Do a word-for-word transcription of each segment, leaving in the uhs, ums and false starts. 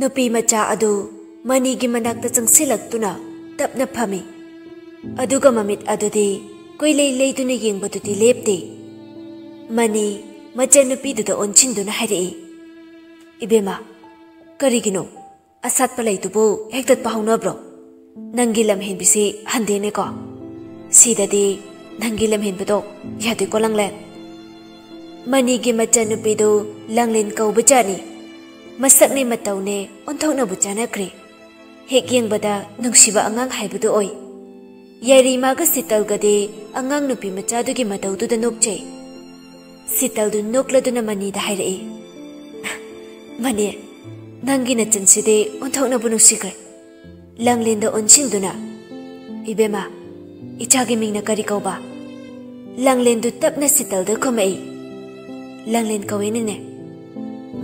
ꯅꯨꯄꯤ ꯃꯆꯥ ꯑꯗꯨ ꯃꯅꯤꯒꯤ ꯃꯅꯥꯛꯇ ꯆꯪꯁꯤꯜꯂꯛꯇꯨꯅ ꯇꯞꯅ ꯐꯝꯃꯤ꯫ ꯑꯗꯨꯒ ꯃꯃꯤꯠ ꯑꯗꯨꯗꯤ ꯀꯣꯏꯂꯩ ꯂꯩꯗꯨꯅ ꯌꯦꯡꯕꯗꯨꯗꯤ ꯂꯦꯞꯇꯦ꯫ ꯃꯅꯤ ꯃꯆꯟꯅꯨꯄꯤꯗꯨꯗ ꯑꯣꯟꯁꯤꯟꯗꯨꯅ ꯍꯥꯏꯔꯛꯏ, "ꯏꯕꯦꯝꯃ, ꯀꯔꯤꯒꯤꯅꯣ? ꯑꯁꯥꯠꯄ ꯂꯩꯗꯨꯕꯨ ꯍꯦꯛꯇꯠꯄ ꯍꯧꯅꯕ꯭ꯔꯣ? ꯅꯪꯒꯤ ꯂꯝꯍꯦꯟꯕꯤꯁꯤ ꯍꯟꯗꯦꯅꯦꯀꯣ꯫ ꯁꯤꯗꯗꯤ ꯅꯪꯒꯤ ꯂꯝꯍꯦꯟꯕꯗꯣ ꯌꯥꯗꯦꯀꯣ, ꯂꯥꯡꯂꯦꯟ?" ꯃꯅꯤꯒꯤ ꯃꯆꯟꯅꯨꯄꯤꯗꯨ ꯂꯥꯡꯂꯦꯟ ꯀꯧꯕꯖꯥꯠꯅꯤ꯫ ꯃꯁꯛꯅꯦ ꯃꯇꯧꯅꯦ ꯑꯣꯟꯊꯣꯛꯅꯕꯨ ꯆꯥꯟꯅꯈ꯭ꯔꯦ꯫ ꯍꯦꯛ ꯌꯦꯡꯕꯗ ꯅꯨꯡꯁꯤꯕ ꯑꯉꯥꯡ ꯍꯥꯏꯕꯗꯨ ꯑꯣꯏ꯫ ꯌꯥꯏꯔꯤꯃꯥꯒ ꯁꯤꯇꯜꯒꯗꯤ ꯑꯉꯥꯡ ꯅꯨꯄꯤ ꯃꯆꯥꯗꯨꯒꯤ ꯃꯇꯧꯗꯨꯗ ꯅꯣꯛꯆꯩ꯫ ꯁꯤꯇꯜꯗꯨ ꯅꯣꯛꯂꯗꯨꯅ ꯃꯅꯤꯗ ꯍꯥꯏꯔꯛꯏ, "ꯃꯅꯤ, ꯅꯪꯒꯤ ꯅꯆꯟꯁꯤꯗꯤ ꯑꯣꯟꯊꯣꯛꯅꯕꯨ ꯅꯨꯡꯁꯤꯈ꯭ꯔꯦ꯫" ꯂꯥꯡꯂꯦꯟꯗ ꯑꯣꯟꯁꯤꯟꯗꯨꯅ, "ꯏꯕꯦꯝꯃ, ꯏꯆꯥꯒꯤ ꯃꯤꯡꯅ ꯀꯔꯤ ꯀꯧꯕ?" ꯂꯥꯡꯂꯦꯟꯗꯨ ꯇꯞꯅ ꯁꯤꯇꯜꯗ ꯈꯨꯝꯃꯛꯏ, "ꯂꯥꯡꯂꯦꯟ ꯀꯧꯏꯅꯦꯅꯦ꯫"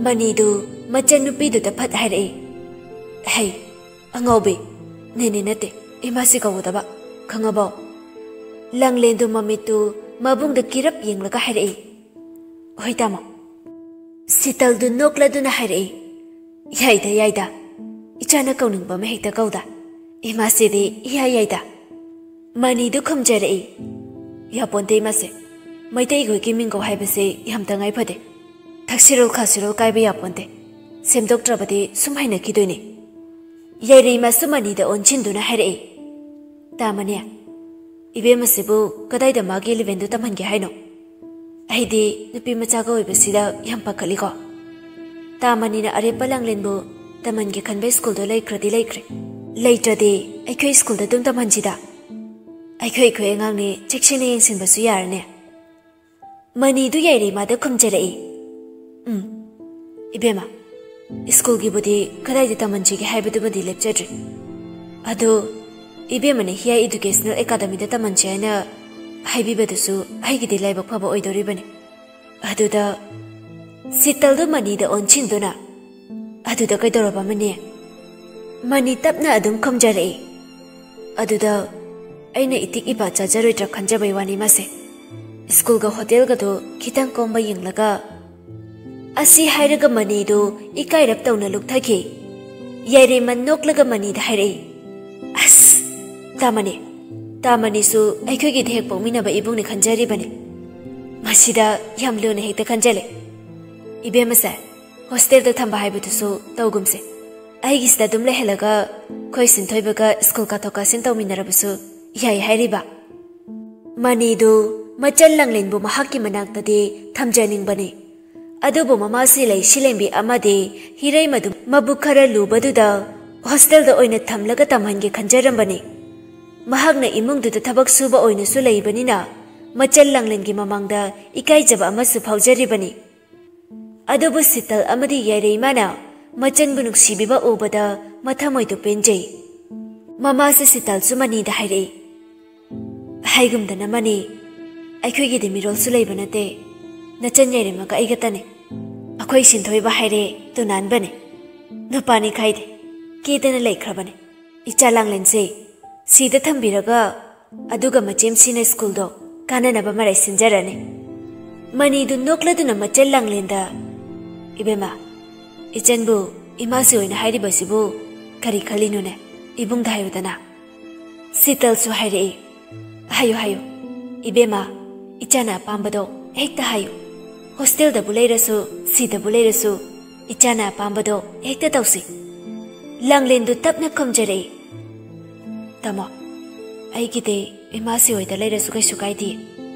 ꯃꯅꯤꯗꯨ ꯃꯆꯟꯅꯨꯄꯤꯗꯨꯗ ꯐꯠ ꯍꯥꯏꯔꯛꯏ, "ꯍꯩ, ꯑꯉꯥꯎꯕꯤ, ꯅꯦꯅꯦ ꯅꯠꯇꯦ, ꯏꯃꯥꯁꯤ ꯀꯧꯒꯗꯕ, ꯈꯪꯉꯕꯣ?" ꯂꯥꯡꯂꯦꯟꯗꯨ ꯃꯃꯤꯠꯇꯨ ꯃꯕꯨꯡꯗ ꯀꯤꯔꯞ ꯌꯦꯡꯂꯒ ꯍꯥꯏꯔꯛꯏ, "ꯍꯣꯏ ꯇꯥꯃꯣ꯫" ꯁꯤꯇꯜꯗꯨ ꯅꯣꯛꯂꯗꯨꯅ ꯍꯥꯏꯔꯛꯏ, "ꯌꯥꯏꯗ, ꯌꯥꯏꯗ, ꯏꯆꯥꯅ ꯀꯧꯅꯤꯡꯕ ꯑꯃ ꯍꯦꯛꯇ ꯀꯧꯗ, ꯏꯃꯥꯁꯤꯗꯤ ꯏꯌꯥ ꯌꯥꯏꯗ꯫" ꯃꯅꯤꯗꯨ ꯈꯨꯝꯖꯔꯛꯏ, "ꯌꯥꯄꯣꯟꯇꯦ ꯏꯃꯥꯁꯦ, ꯃꯩꯇꯩꯈꯣꯏꯒꯤ ꯃꯤꯡꯒꯧ ꯍꯥꯏꯕꯁꯦ ꯌꯥꯝ ꯇꯉꯥꯏ ꯐꯗꯦ, ꯊꯛꯁꯤꯔꯣꯜ ꯈꯥꯁꯤꯔꯣꯜ ꯀꯥꯏꯕ ꯌꯥꯄꯣꯟꯇꯦ꯫" ꯁꯦꯝꯗꯣꯛꯇ꯭ꯔꯕꯗꯤ ꯁꯨꯝ ꯍꯩꯅꯈꯤꯗꯣꯏꯅꯦ꯫ ꯌꯥꯏꯔꯩꯃꯁꯨ ꯃꯅꯤꯗ ꯑꯣꯟꯁꯤꯟꯗꯨꯅ ꯍꯥꯏꯔꯛꯏ, "ꯇꯥꯃꯅꯤ, ꯏꯕꯦꯝꯃꯁꯤꯕꯨ ꯀꯗꯥꯏꯗ ꯃꯥꯒꯤ ꯏꯂꯦꯚꯦꯟꯗꯨ ꯇꯝꯍꯟꯒꯦ ꯍꯥꯏꯅꯣ? ꯑꯩꯗꯤ ꯅꯨꯄꯤ ꯃꯆꯥꯒ ꯑꯣꯏꯕꯁꯤꯗ ꯌꯥꯝ ꯄꯥꯈꯠꯂꯤꯀꯣ꯫ ꯇꯥꯃꯅꯤꯅ ꯑꯔꯦꯞꯄ ꯂꯥꯡꯂꯦꯟꯕꯨ ꯇꯝꯍꯟꯒꯦ ꯈꯟꯕ ꯁ꯭ꯀꯨꯜꯗꯣ ꯂꯩꯈ꯭ꯔꯗꯤ ꯂꯩꯈ꯭ꯔꯦ꯫ ꯂꯩꯇ꯭ꯔꯗꯤ ꯑꯩꯈꯣꯏ ꯁ꯭ꯀꯨꯜꯗ ꯑꯗꯨꯝ ꯇꯝꯍꯟꯁꯤꯗ꯫ ꯑꯩꯈꯣꯏ ꯑꯩꯈꯣꯏ ꯑꯉꯥꯡꯅꯤ, ꯆꯦꯛꯁꯤꯟꯅ ꯌꯦꯡꯁꯤꯟꯕꯁꯨ ꯌꯥꯔꯅꯤ꯫" ꯃꯅꯤꯗꯨ ꯌꯥꯏꯔꯩꯃꯥꯗ ꯈꯨꯝꯖꯔꯛꯏ, "ꯎꯝ, ꯏꯕꯦꯝꯃ, ꯁ꯭ꯀꯨꯜꯒꯤꯕꯨꯗꯤ ꯀꯗꯥꯏꯗ ꯇꯝꯍꯟꯁꯤꯒꯦ ꯍꯥꯏꯕꯗꯨꯃꯗꯤ ꯂꯦꯞꯆꯗ꯭ꯔꯤ꯫ ꯑꯗꯨ ꯏꯕꯦꯝꯃꯅ ꯍꯤꯌꯥꯏ ꯏꯗꯨꯀꯦꯁꯅꯦꯜ ꯑꯦꯀꯥꯗꯃꯤꯗ ꯇꯝꯍꯟꯁꯤ ꯍꯥꯏꯅ ꯍꯥꯏꯕꯤꯕꯗꯨꯁꯨ ꯑꯩꯒꯤꯗꯤ ꯂꯥꯏꯕꯛ ꯐꯕ ꯑꯣꯏꯗꯧꯔꯤꯕꯅꯤ꯫" ꯑꯗꯨꯗ ꯁꯤꯇꯜꯗꯨ ꯃꯅꯤꯗ ꯑꯣꯟꯁꯤꯟꯗꯨꯅ, "ꯑꯗꯨꯗ ꯀꯩꯗꯧꯔꯕ ꯃꯅꯤ?" ꯃꯅꯤ ꯇꯞꯅ ꯑꯗꯨꯝ ꯈꯨꯝꯖꯔꯛꯏ꯫ ꯑꯗꯨꯗ ꯑꯩꯅ ꯏꯇꯤꯛ ꯏꯄꯥ ꯆꯥꯖꯔꯣꯏꯗ꯭ꯔꯥ ꯈꯟꯖꯕꯩ ꯋꯥꯅꯤ ꯃꯥꯁꯦ꯫ ꯁ꯭ꯀꯨꯜꯒ ꯍꯣꯇꯦꯜꯒꯗꯣ ꯈꯤꯇꯪ ꯀꯣꯝꯕ ꯌꯦꯡꯂꯒ, ꯑꯁꯤ ꯍꯥꯏꯔꯒ ꯃꯅꯤꯗꯨ ꯏꯀꯥꯏꯔꯞ ꯇꯧꯅ ꯂꯨꯞꯊꯈꯤ꯫ ꯌꯥꯏꯔꯩꯃ ꯅꯣꯛꯂꯒ ꯃꯅꯤꯗ ꯍꯥꯏꯔꯛꯏ, "ꯑꯁ, ꯇꯥꯃꯅꯤ, ꯇꯥꯃꯅꯤꯁꯨ ꯑꯩꯈꯣꯏꯒꯤꯗ ꯍꯦꯛ ꯄꯣꯛꯃꯤꯟꯅꯕ ꯏꯕꯨꯡꯅꯤ ꯈꯟꯖꯔꯤꯕꯅꯤ꯫ ꯃꯁꯤꯗ ꯌꯥꯝ ꯂꯨꯅ ꯍꯦꯛꯇ ꯈꯟꯖꯜꯂꯦ꯫ ꯏꯕꯦꯝꯃꯁꯦ ꯍꯣꯁꯇꯦꯜꯗ ꯊꯝꯕ ꯍꯥꯏꯕꯗꯨꯁꯨ ꯇꯧꯒꯨꯝꯁꯦ꯫ ꯑꯩꯒꯤꯁꯤꯗ ꯑꯗꯨꯝ ꯂꯩꯍꯜꯂꯒ ꯑꯩꯈꯣꯏ ꯁꯤꯟꯊꯣꯏꯕꯒ ꯁ꯭ꯀꯨꯜ ꯀꯥꯊꯣꯛ ꯀꯥꯁꯤꯟ ꯇꯧꯃꯤꯟꯅꯔꯕꯁꯨ ꯌꯥꯏ ꯍꯥꯏꯔꯤꯕ꯫" ꯃꯅꯤꯗꯨ ꯃꯆꯟ ꯂꯥꯡꯂꯦꯟꯕꯨ ꯃꯍꯥꯛꯀꯤ ꯃꯅꯥꯛꯇꯗꯤ ꯊꯝꯖꯅꯤꯡꯕꯅꯤ꯫ ꯑꯗꯨꯕꯨ ꯃꯃꯥ ꯁꯤꯂꯩ ꯁꯤꯂꯦꯝꯕꯤ ꯑꯃꯗꯤ ꯍꯤꯔꯩꯃꯗꯨ ꯃꯕꯨꯛ ꯈꯔ ꯂꯨꯕꯗꯨꯗ ꯍꯣꯁꯇꯦꯜꯗ ꯑꯣꯏꯅ ꯊꯝꯂꯒ ꯇꯝꯍꯟꯒꯦ ꯈꯟꯖꯔꯝꯕꯅꯤ꯫ ꯃꯍꯥꯛꯅ ꯏꯃꯨꯡꯗꯨꯗ ꯊꯕꯛ ꯁꯨꯕ ꯑꯣꯏꯅꯁꯨ ꯂꯩꯕꯅꯤꯅ ꯃꯆꯟ ꯂꯥꯡꯂꯦꯟꯒꯤ ꯃꯃꯥꯡꯗ ꯏꯀꯥꯏꯖꯕ ꯑꯃꯁꯨ ꯐꯥꯎꯖꯔꯤꯕꯅꯤ꯫ ꯑꯗꯨꯕꯨ ꯁꯤꯇꯜ ꯑꯃꯗꯤ ꯌꯥꯏꯔꯩꯃꯥꯅ ꯃꯆꯟꯕꯨ ꯅꯨꯡꯁꯤꯕꯤꯕ ꯎꯕꯗ ꯃꯊꯃꯣꯏꯗꯨ ꯄꯦꯟꯖꯩ꯫ ꯃꯃꯥꯁꯦ ꯁꯤꯇꯜꯁꯨ ꯃꯅꯤꯗ ꯍꯥꯏꯔꯛꯏ, "ꯍꯥꯏꯒꯨꯝꯗꯅ ꯃꯅꯤ, ꯑꯩꯈꯣꯏꯒꯤꯗꯤ ꯃꯤꯔꯣꯜꯁꯨ ꯂꯩꯕ ꯅꯠꯇꯦ, ꯅꯆꯟ ꯌꯥꯏꯔꯩꯃꯒ ꯑꯩꯒꯇꯅꯤ꯫ ꯑꯩꯈꯣꯏ ꯁꯤꯟꯊꯣꯏꯕ ꯍꯥꯏꯔꯦ ꯇꯨꯅꯥꯟꯕꯅꯤ, ꯅꯨꯄꯥꯅꯤ ꯈꯥꯏꯗꯦ, ꯀꯦꯗꯅ ꯂꯩꯈ꯭ꯔꯕꯅꯤ꯫ ꯏꯆꯥ ꯂꯥꯡꯂꯦꯟꯁꯦ ꯁꯤꯗ ꯊꯝꯕꯤꯔꯒ ꯑꯗꯨꯒ ꯃꯆꯦꯝꯁꯤꯅ ꯁ꯭ꯀꯨꯜꯗꯣ ꯀꯥꯟꯅꯅꯕ ꯃꯔꯥꯏ ꯁꯤꯟꯖꯔꯅꯤ꯫" ꯃꯅꯤꯗꯨ ꯅꯣꯛꯂꯗꯨꯅ ꯃꯆꯜ ꯂꯥꯡꯂꯦꯟꯗ, "ꯏꯕꯦꯝꯃ, ꯏꯆꯟꯕꯨ ꯏꯃꯥꯁꯤ ꯑꯣꯏꯅ ꯍꯥꯏꯔꯤꯕꯁꯤꯕꯨ ꯀꯔꯤ ꯈꯜꯂꯤꯅꯣꯅꯦ? ꯏꯕꯨꯡꯗ ꯍꯥꯏꯌꯨꯗꯅ꯫" ꯁꯤꯇꯜꯁꯨ ꯍꯥꯏꯔꯛꯏ, "ꯍꯥꯏꯌꯨ, ꯍꯥꯏꯌꯨ꯫ ꯏꯕꯦꯝꯃ, ꯏꯆꯥꯅ ꯑꯄꯥꯝꯕꯗꯣ ꯍꯦꯛꯇ ꯍꯥꯏꯌꯨ꯫ ꯍꯣꯁꯇꯦꯜꯗꯕꯨ ꯂꯩꯔꯁꯨ, ꯁꯤꯗꯕꯨ ꯂꯩꯔꯁꯨ, ꯏꯆꯥꯅ ꯑꯄꯥꯝꯕꯗꯣ ꯍꯦꯛꯇ ꯇꯧꯁꯤ꯫ ꯂꯥꯡꯂꯦꯟꯗꯨ ꯇꯞꯅ ꯈꯨꯝꯖꯔꯛꯏ꯫ "ꯇꯥꯃꯣ, ꯑꯩꯒꯤꯗꯤ ꯏꯃꯥꯁꯤ ꯍꯣꯏꯗ ꯂꯩꯔꯁꯨ ꯀꯩꯁꯨ ꯀꯥꯏꯗꯦ꯫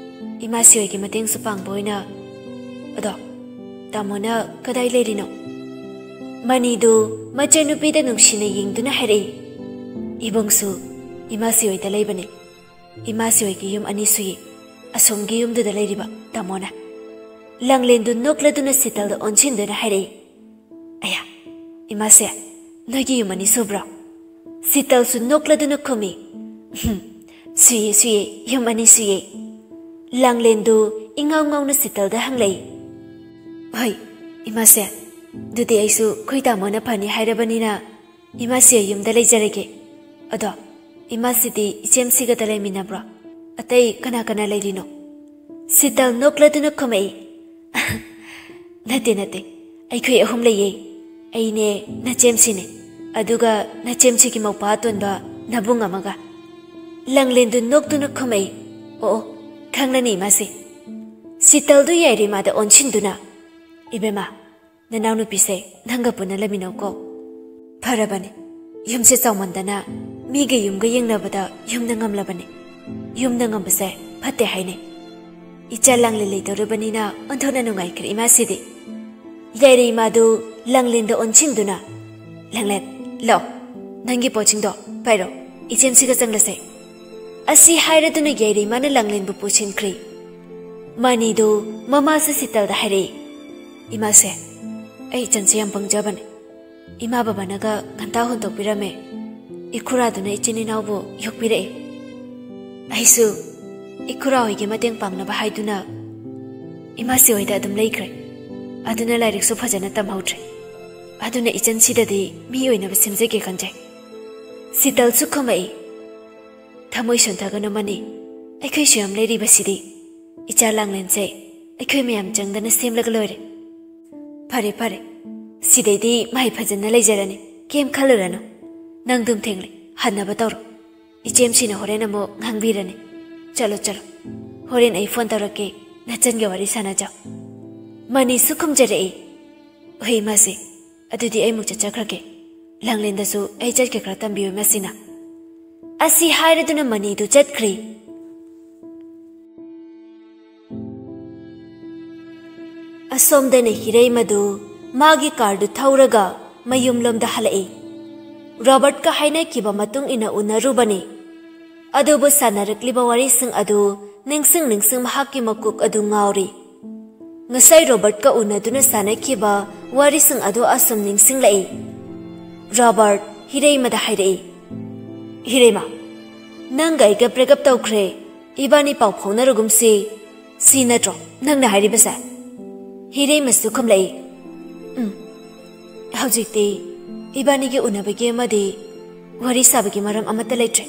ꯏꯃꯥꯁꯤ ꯍꯣꯏꯒꯤ ꯃꯇꯦꯡꯁꯨ ꯄꯥꯡꯕ ꯑꯣꯏꯅ꯫ ꯑꯗꯣ ꯇꯥꯃꯣꯅ ꯀꯗꯥꯏ ꯂꯩꯔꯤꯅꯣ?" ꯃꯅꯤꯗꯨ ꯃꯆꯟꯅꯨꯄꯤꯗ ꯅꯨꯡꯁꯤꯅ ꯌꯦꯡꯗꯨꯅ ꯍꯥꯏꯔꯛꯏ꯫ "ꯏꯕꯨꯡꯁꯨ ꯏꯃꯥꯁꯤ ꯍꯣꯏꯗ ꯂꯩꯕꯅꯤ꯫ ꯏꯃꯥꯁꯤ ꯍꯣꯏꯒꯤ ꯌꯨꯝ ꯑꯅꯤ ꯁꯨꯏ꯫ ꯑꯁꯣꯝꯒꯤ ꯌꯨꯝꯗꯨꯗ ꯂꯩꯔꯤꯕ ꯇꯥꯃꯣꯅ꯫" ꯂꯥꯡꯂꯦꯟꯗꯨ ꯅꯣꯛꯂꯗꯨꯅ ꯁꯤꯇꯜꯗ ꯑꯣꯟꯁꯤꯟꯗꯨꯅ ꯍꯥꯏꯔꯛꯏ꯫ "ꯑꯌꯥ, ꯏꯃꯥꯁꯦ, ꯅꯣꯏꯒꯤ ꯌꯨꯝ ꯑꯅꯤ ꯁꯨꯕ꯭ꯔꯣ?" ꯁꯤꯇꯜꯁꯨ ꯅꯣꯛꯂꯗꯨꯅ ꯈꯨꯝꯃꯤ꯫ "ꯍꯨꯝ, ꯁꯨꯏꯌꯦ, ꯁꯨꯏꯌꯦ, ꯌꯨꯝ ꯑꯅꯤ ꯁꯨꯏꯌꯦ꯫" ꯂꯥꯡꯂꯦꯟꯗꯨ ꯏꯉꯥꯎ ꯉꯥꯎꯅ ꯁꯤꯇꯜꯗ ꯍꯪꯂꯛꯏ꯫ "ꯍꯣꯏ, ꯏꯃꯥꯁꯦ, ꯑꯗꯨꯗꯤ ꯑꯩꯁꯨ ꯑꯩꯈꯣꯏ ꯇꯥꯃꯣꯅ ꯐꯅꯤ ꯍꯥꯏꯔꯕꯅꯤꯅ ꯏꯃꯥꯁꯦ ꯌꯨꯝꯗ ꯂꯩꯖꯔꯒꯦ꯫ ꯑꯗꯣ ꯏꯃꯥꯁꯤꯗꯤ ꯏꯆꯦꯝꯁꯤꯒꯗ ꯂꯩꯃꯤꯟꯅꯕ꯭ꯔꯣ? ꯑꯇꯩ ꯀꯅꯥ ꯀꯅꯥ ꯂꯩꯔꯤꯅꯣ?" ꯁꯤꯇꯜ ꯅꯣꯛꯂꯗꯨꯅ ꯈꯨꯝꯃꯛꯏ꯫ "ꯅꯠꯇꯦ, ꯅꯠꯇꯦ, ꯑꯩꯈꯣꯏ ꯑꯍꯨꯝ ꯂꯩꯌꯦ꯫ ꯑꯩꯅꯦ, ꯅꯆꯦꯝꯁꯤꯅꯦ, ꯑꯗꯨꯒ ꯅꯆꯦꯝꯁꯤꯒꯤ ꯃꯧꯄꯥ ꯑꯇꯣꯟꯕ ꯅꯕꯨꯡ ꯑꯃꯒ꯫" ꯂꯥꯡꯂꯦꯟꯗꯨ ꯅꯣꯛꯇꯨꯅ ꯈꯨꯝꯃꯛꯏ꯫ "ꯑꯣ, ꯑꯣ, ꯈꯪꯂꯅꯤ ꯏꯃꯥꯁꯦ꯫" ꯁꯤꯇꯜꯗꯨ ꯌꯥꯏꯔꯤꯃꯥꯗ ꯑꯣꯟꯁꯤꯟꯗꯨꯅ, "ꯏꯕꯦꯝꯃ, ꯅꯅꯥꯎꯅꯨꯄꯤꯁꯦ ꯅꯪꯒ ꯄꯨꯟꯅ ꯂꯩꯃꯤꯟꯅꯧꯀꯣ꯫ ꯐꯔꯕꯅꯦ, ꯌꯨꯝꯁꯦ ꯆꯥꯎꯃꯟꯗꯅ ꯃꯤꯒ ꯌꯨꯝꯒ ꯌꯦꯡꯅꯕꯗ ꯌꯨꯝꯗ ꯉꯝꯂꯕꯅꯦ꯫ ꯌꯨꯝꯗ ꯉꯝꯕꯁꯦ ꯐꯠꯇꯦ ꯍꯥꯏꯅꯩ꯫" ꯏꯆꯥ ꯂꯥꯡꯂꯦꯟ ꯂꯩꯗꯧꯔꯕꯅꯤꯅ ꯑꯣꯟꯊꯣꯛꯅ ꯅꯨꯡꯉꯥꯏꯈ꯭ꯔꯦ ꯏꯃꯥꯁꯤꯗꯤ꯫ ꯌꯥꯏꯔꯤꯃꯥꯗꯨ ꯂꯥꯡꯂꯦꯟꯗ ꯑꯣꯟꯁꯤꯟꯗꯨꯅ, "ꯂꯥꯡꯂꯦꯟ, ꯂꯥꯛꯑꯣ, ꯅꯪꯒꯤ ꯄꯣꯠꯁꯤꯡꯗꯣ ꯄꯥꯏꯔꯣ, ꯏꯆꯦꯝꯁꯤꯒ ꯆꯪꯂꯁꯦ꯫" ꯑꯁꯤ ꯍꯥꯏꯔꯗꯨꯅ ꯌꯥꯏꯔꯤꯃꯥꯅ ꯂꯥꯡꯂꯦꯟꯕꯨ ꯄꯨꯁꯤꯟꯈ꯭ꯔꯦ꯫ ꯃꯅꯤꯗꯨ ꯃꯃꯥꯁꯨ ꯁꯤꯇꯜꯗ ꯍꯥꯏꯔꯛꯏ꯫ "ꯏꯃꯥꯁꯦ, ꯑꯩ ꯏꯆꯟꯁꯦ ꯌꯥꯝ ꯄꯪꯖꯕꯅꯦ꯫ ꯏꯃꯥ ꯕꯕꯥꯅꯒ ꯉꯟꯇꯥ ꯍꯨꯟꯗꯣꯛꯄꯤꯔꯝꯃꯦ꯫ ꯏꯈꯨꯔꯥꯗꯨꯅ ꯏꯆꯤꯟ ꯏꯅꯥꯎꯕꯨ ꯌꯣꯛꯄꯤꯔꯛꯑꯦ꯫ ꯑꯩꯁꯨ ꯏꯈꯨꯔꯥ ꯍꯣꯏꯒꯤ ꯃꯇꯦꯡ ꯄꯥꯡꯅꯕ ꯍꯥꯏꯗꯨꯅ ꯏꯃꯥꯁꯤ ꯍꯣꯏꯗ ꯑꯗꯨꯝ ꯂꯩꯈ꯭ꯔꯦ꯫ ꯑꯗꯨꯅ ꯂꯥꯏꯔꯤꯛꯁꯨ ꯐꯖꯅ ꯇꯝꯍꯧꯗ꯭ꯔꯦ꯫ ꯑꯗꯨꯅ ꯏꯆꯟꯁꯤꯗꯗꯤ ꯃꯤ ꯑꯣꯏꯅꯕ ꯁꯦꯝꯖꯒꯦ ꯈꯟꯖꯩ꯫" ꯁꯤꯇꯜꯁꯨ ꯈꯨꯝꯃꯛꯏ꯫ "ꯊꯃꯣꯏ ꯁꯣꯟꯊꯒꯅꯨ ꯃꯅꯤ, ꯑꯩꯈꯣꯏꯁꯨ ꯌꯥꯝ ꯂꯩꯔꯤꯕꯁꯤꯗꯤ꯫ ꯏꯆꯥ ꯂꯥꯡꯂꯦꯟꯁꯦ ꯑꯩꯈꯣꯏ ꯃꯌꯥꯝ ꯆꯪꯗꯅ ꯁꯦꯝꯂꯒ ꯂꯣꯏꯔꯦ꯫" "ꯐꯔꯦ, ꯐꯔꯦ, ꯁꯤꯗꯩꯗꯤ ꯃꯍꯩ ꯐꯖꯅ ꯂꯩꯖꯔꯅꯤ, ꯀꯩꯝ ꯈꯜꯂꯨꯔꯅꯨ꯫ ꯅꯪꯗꯨꯝ ꯊꯦꯡꯂꯦ, ꯍꯟꯅꯕ ꯇꯧꯔꯣ꯫ ꯏꯆꯦꯝꯁꯤꯅ ꯍꯣꯔꯦꯟ ꯑꯃꯨꯛ ꯉꯥꯡꯕꯤꯔꯅꯤ꯫ ꯆꯠꯂꯣ, ꯆꯠꯂꯣ, ꯍꯣꯔꯦꯟ ꯑꯩ ꯐꯣꯟ ꯇꯧꯔꯛꯀꯦ, ꯅꯆꯟꯒ ꯋꯥꯔꯤ ꯁꯥꯟꯅꯖꯧ꯫" ꯃꯅꯤꯁꯨ ꯈꯨꯝꯖꯔꯛꯏ꯫ ꯍꯣꯏ, ꯏꯃꯥꯁꯦ꯫ ꯑꯗꯨꯗꯤ ꯑꯩ ꯑꯃꯨꯛ ꯆꯠꯆꯈ꯭ꯔꯒꯦ꯫ ꯂꯥꯡꯂꯦꯟꯗꯁꯨ ꯑꯩ ꯆꯠꯀꯦ ꯈꯔ ꯇꯝꯕꯤꯌꯨ, ꯏꯃꯥꯁꯤꯅ꯫ ꯑꯁꯤ ꯍꯥꯏꯔꯗꯨꯅ ꯃꯅꯤꯗꯨ ꯆꯠꯈ꯭ꯔꯦ꯫ ꯑꯁꯣꯝꯗꯅ ꯍꯤꯔꯩꯃꯗꯨ ꯃꯥꯒꯤ ꯀꯥꯔꯗꯨ ꯊꯧꯔꯒ ꯃꯌꯨꯝꯂꯣꯝꯗ ꯍꯜꯂꯛꯏ꯫ ꯔꯣꯕꯔꯠꯀ ꯍꯥꯏꯅꯈꯤꯕ ꯃꯇꯨꯡ ꯏꯟꯅ ꯎꯅꯔꯨꯕꯅꯤ꯫ ꯑꯗꯨꯕꯨ ꯁꯥꯟꯅꯔꯛꯂꯤꯕ ꯋꯥꯔꯤꯁꯤꯡ ꯑꯗꯨ ꯅꯤꯡꯁꯤꯡ ꯅꯤꯡꯁꯤꯡ ꯃꯍꯥꯛꯀꯤ ꯃꯀꯣꯛ ꯑꯗꯨ ꯉꯥꯎꯔꯤ꯫ ꯉꯁꯥꯏ ꯔꯣꯕꯔꯠꯀ ꯎꯅꯗꯨꯅ ꯁꯥꯟꯅꯈꯤꯕ ꯋꯥꯔꯤꯁꯤꯡ ꯑꯗꯨ ꯑꯁꯨꯝ ꯅꯤꯡꯁꯤꯡꯂꯛꯏ꯫ ꯔꯣꯕꯔꯠ ꯍꯤꯔꯩꯃꯗ ꯍꯥꯏꯔꯛꯏ, "ꯍꯤꯔꯩꯃ, ꯅꯪꯒ ꯑꯩꯒ ꯕ꯭ꯔꯦꯛꯑꯞ ꯇꯧꯈ꯭ꯔꯦ꯫ ꯏꯕꯥꯅꯤ ꯄꯥꯎ ꯐꯥꯎꯅꯔꯒꯨꯝꯁꯤ꯫ ꯁꯤ ꯅꯠꯇ꯭ꯔꯣ ꯅꯪꯅ ꯍꯥꯏꯔꯤꯕꯁꯦ?" ꯍꯤꯔꯩꯃꯁꯨ ꯈꯨꯝꯂꯛꯏ, "ꯎꯝ, ꯍꯧꯖꯤꯛꯇꯤ ꯏꯕꯥꯅꯤꯒꯤ ꯎꯅꯕꯒꯤ ꯑꯃꯗꯤ ꯋꯥꯔꯤ ꯁꯥꯕꯒꯤ ꯃꯔꯝ ꯑꯃꯠꯇ ꯂꯩꯇ꯭ꯔꯦ꯫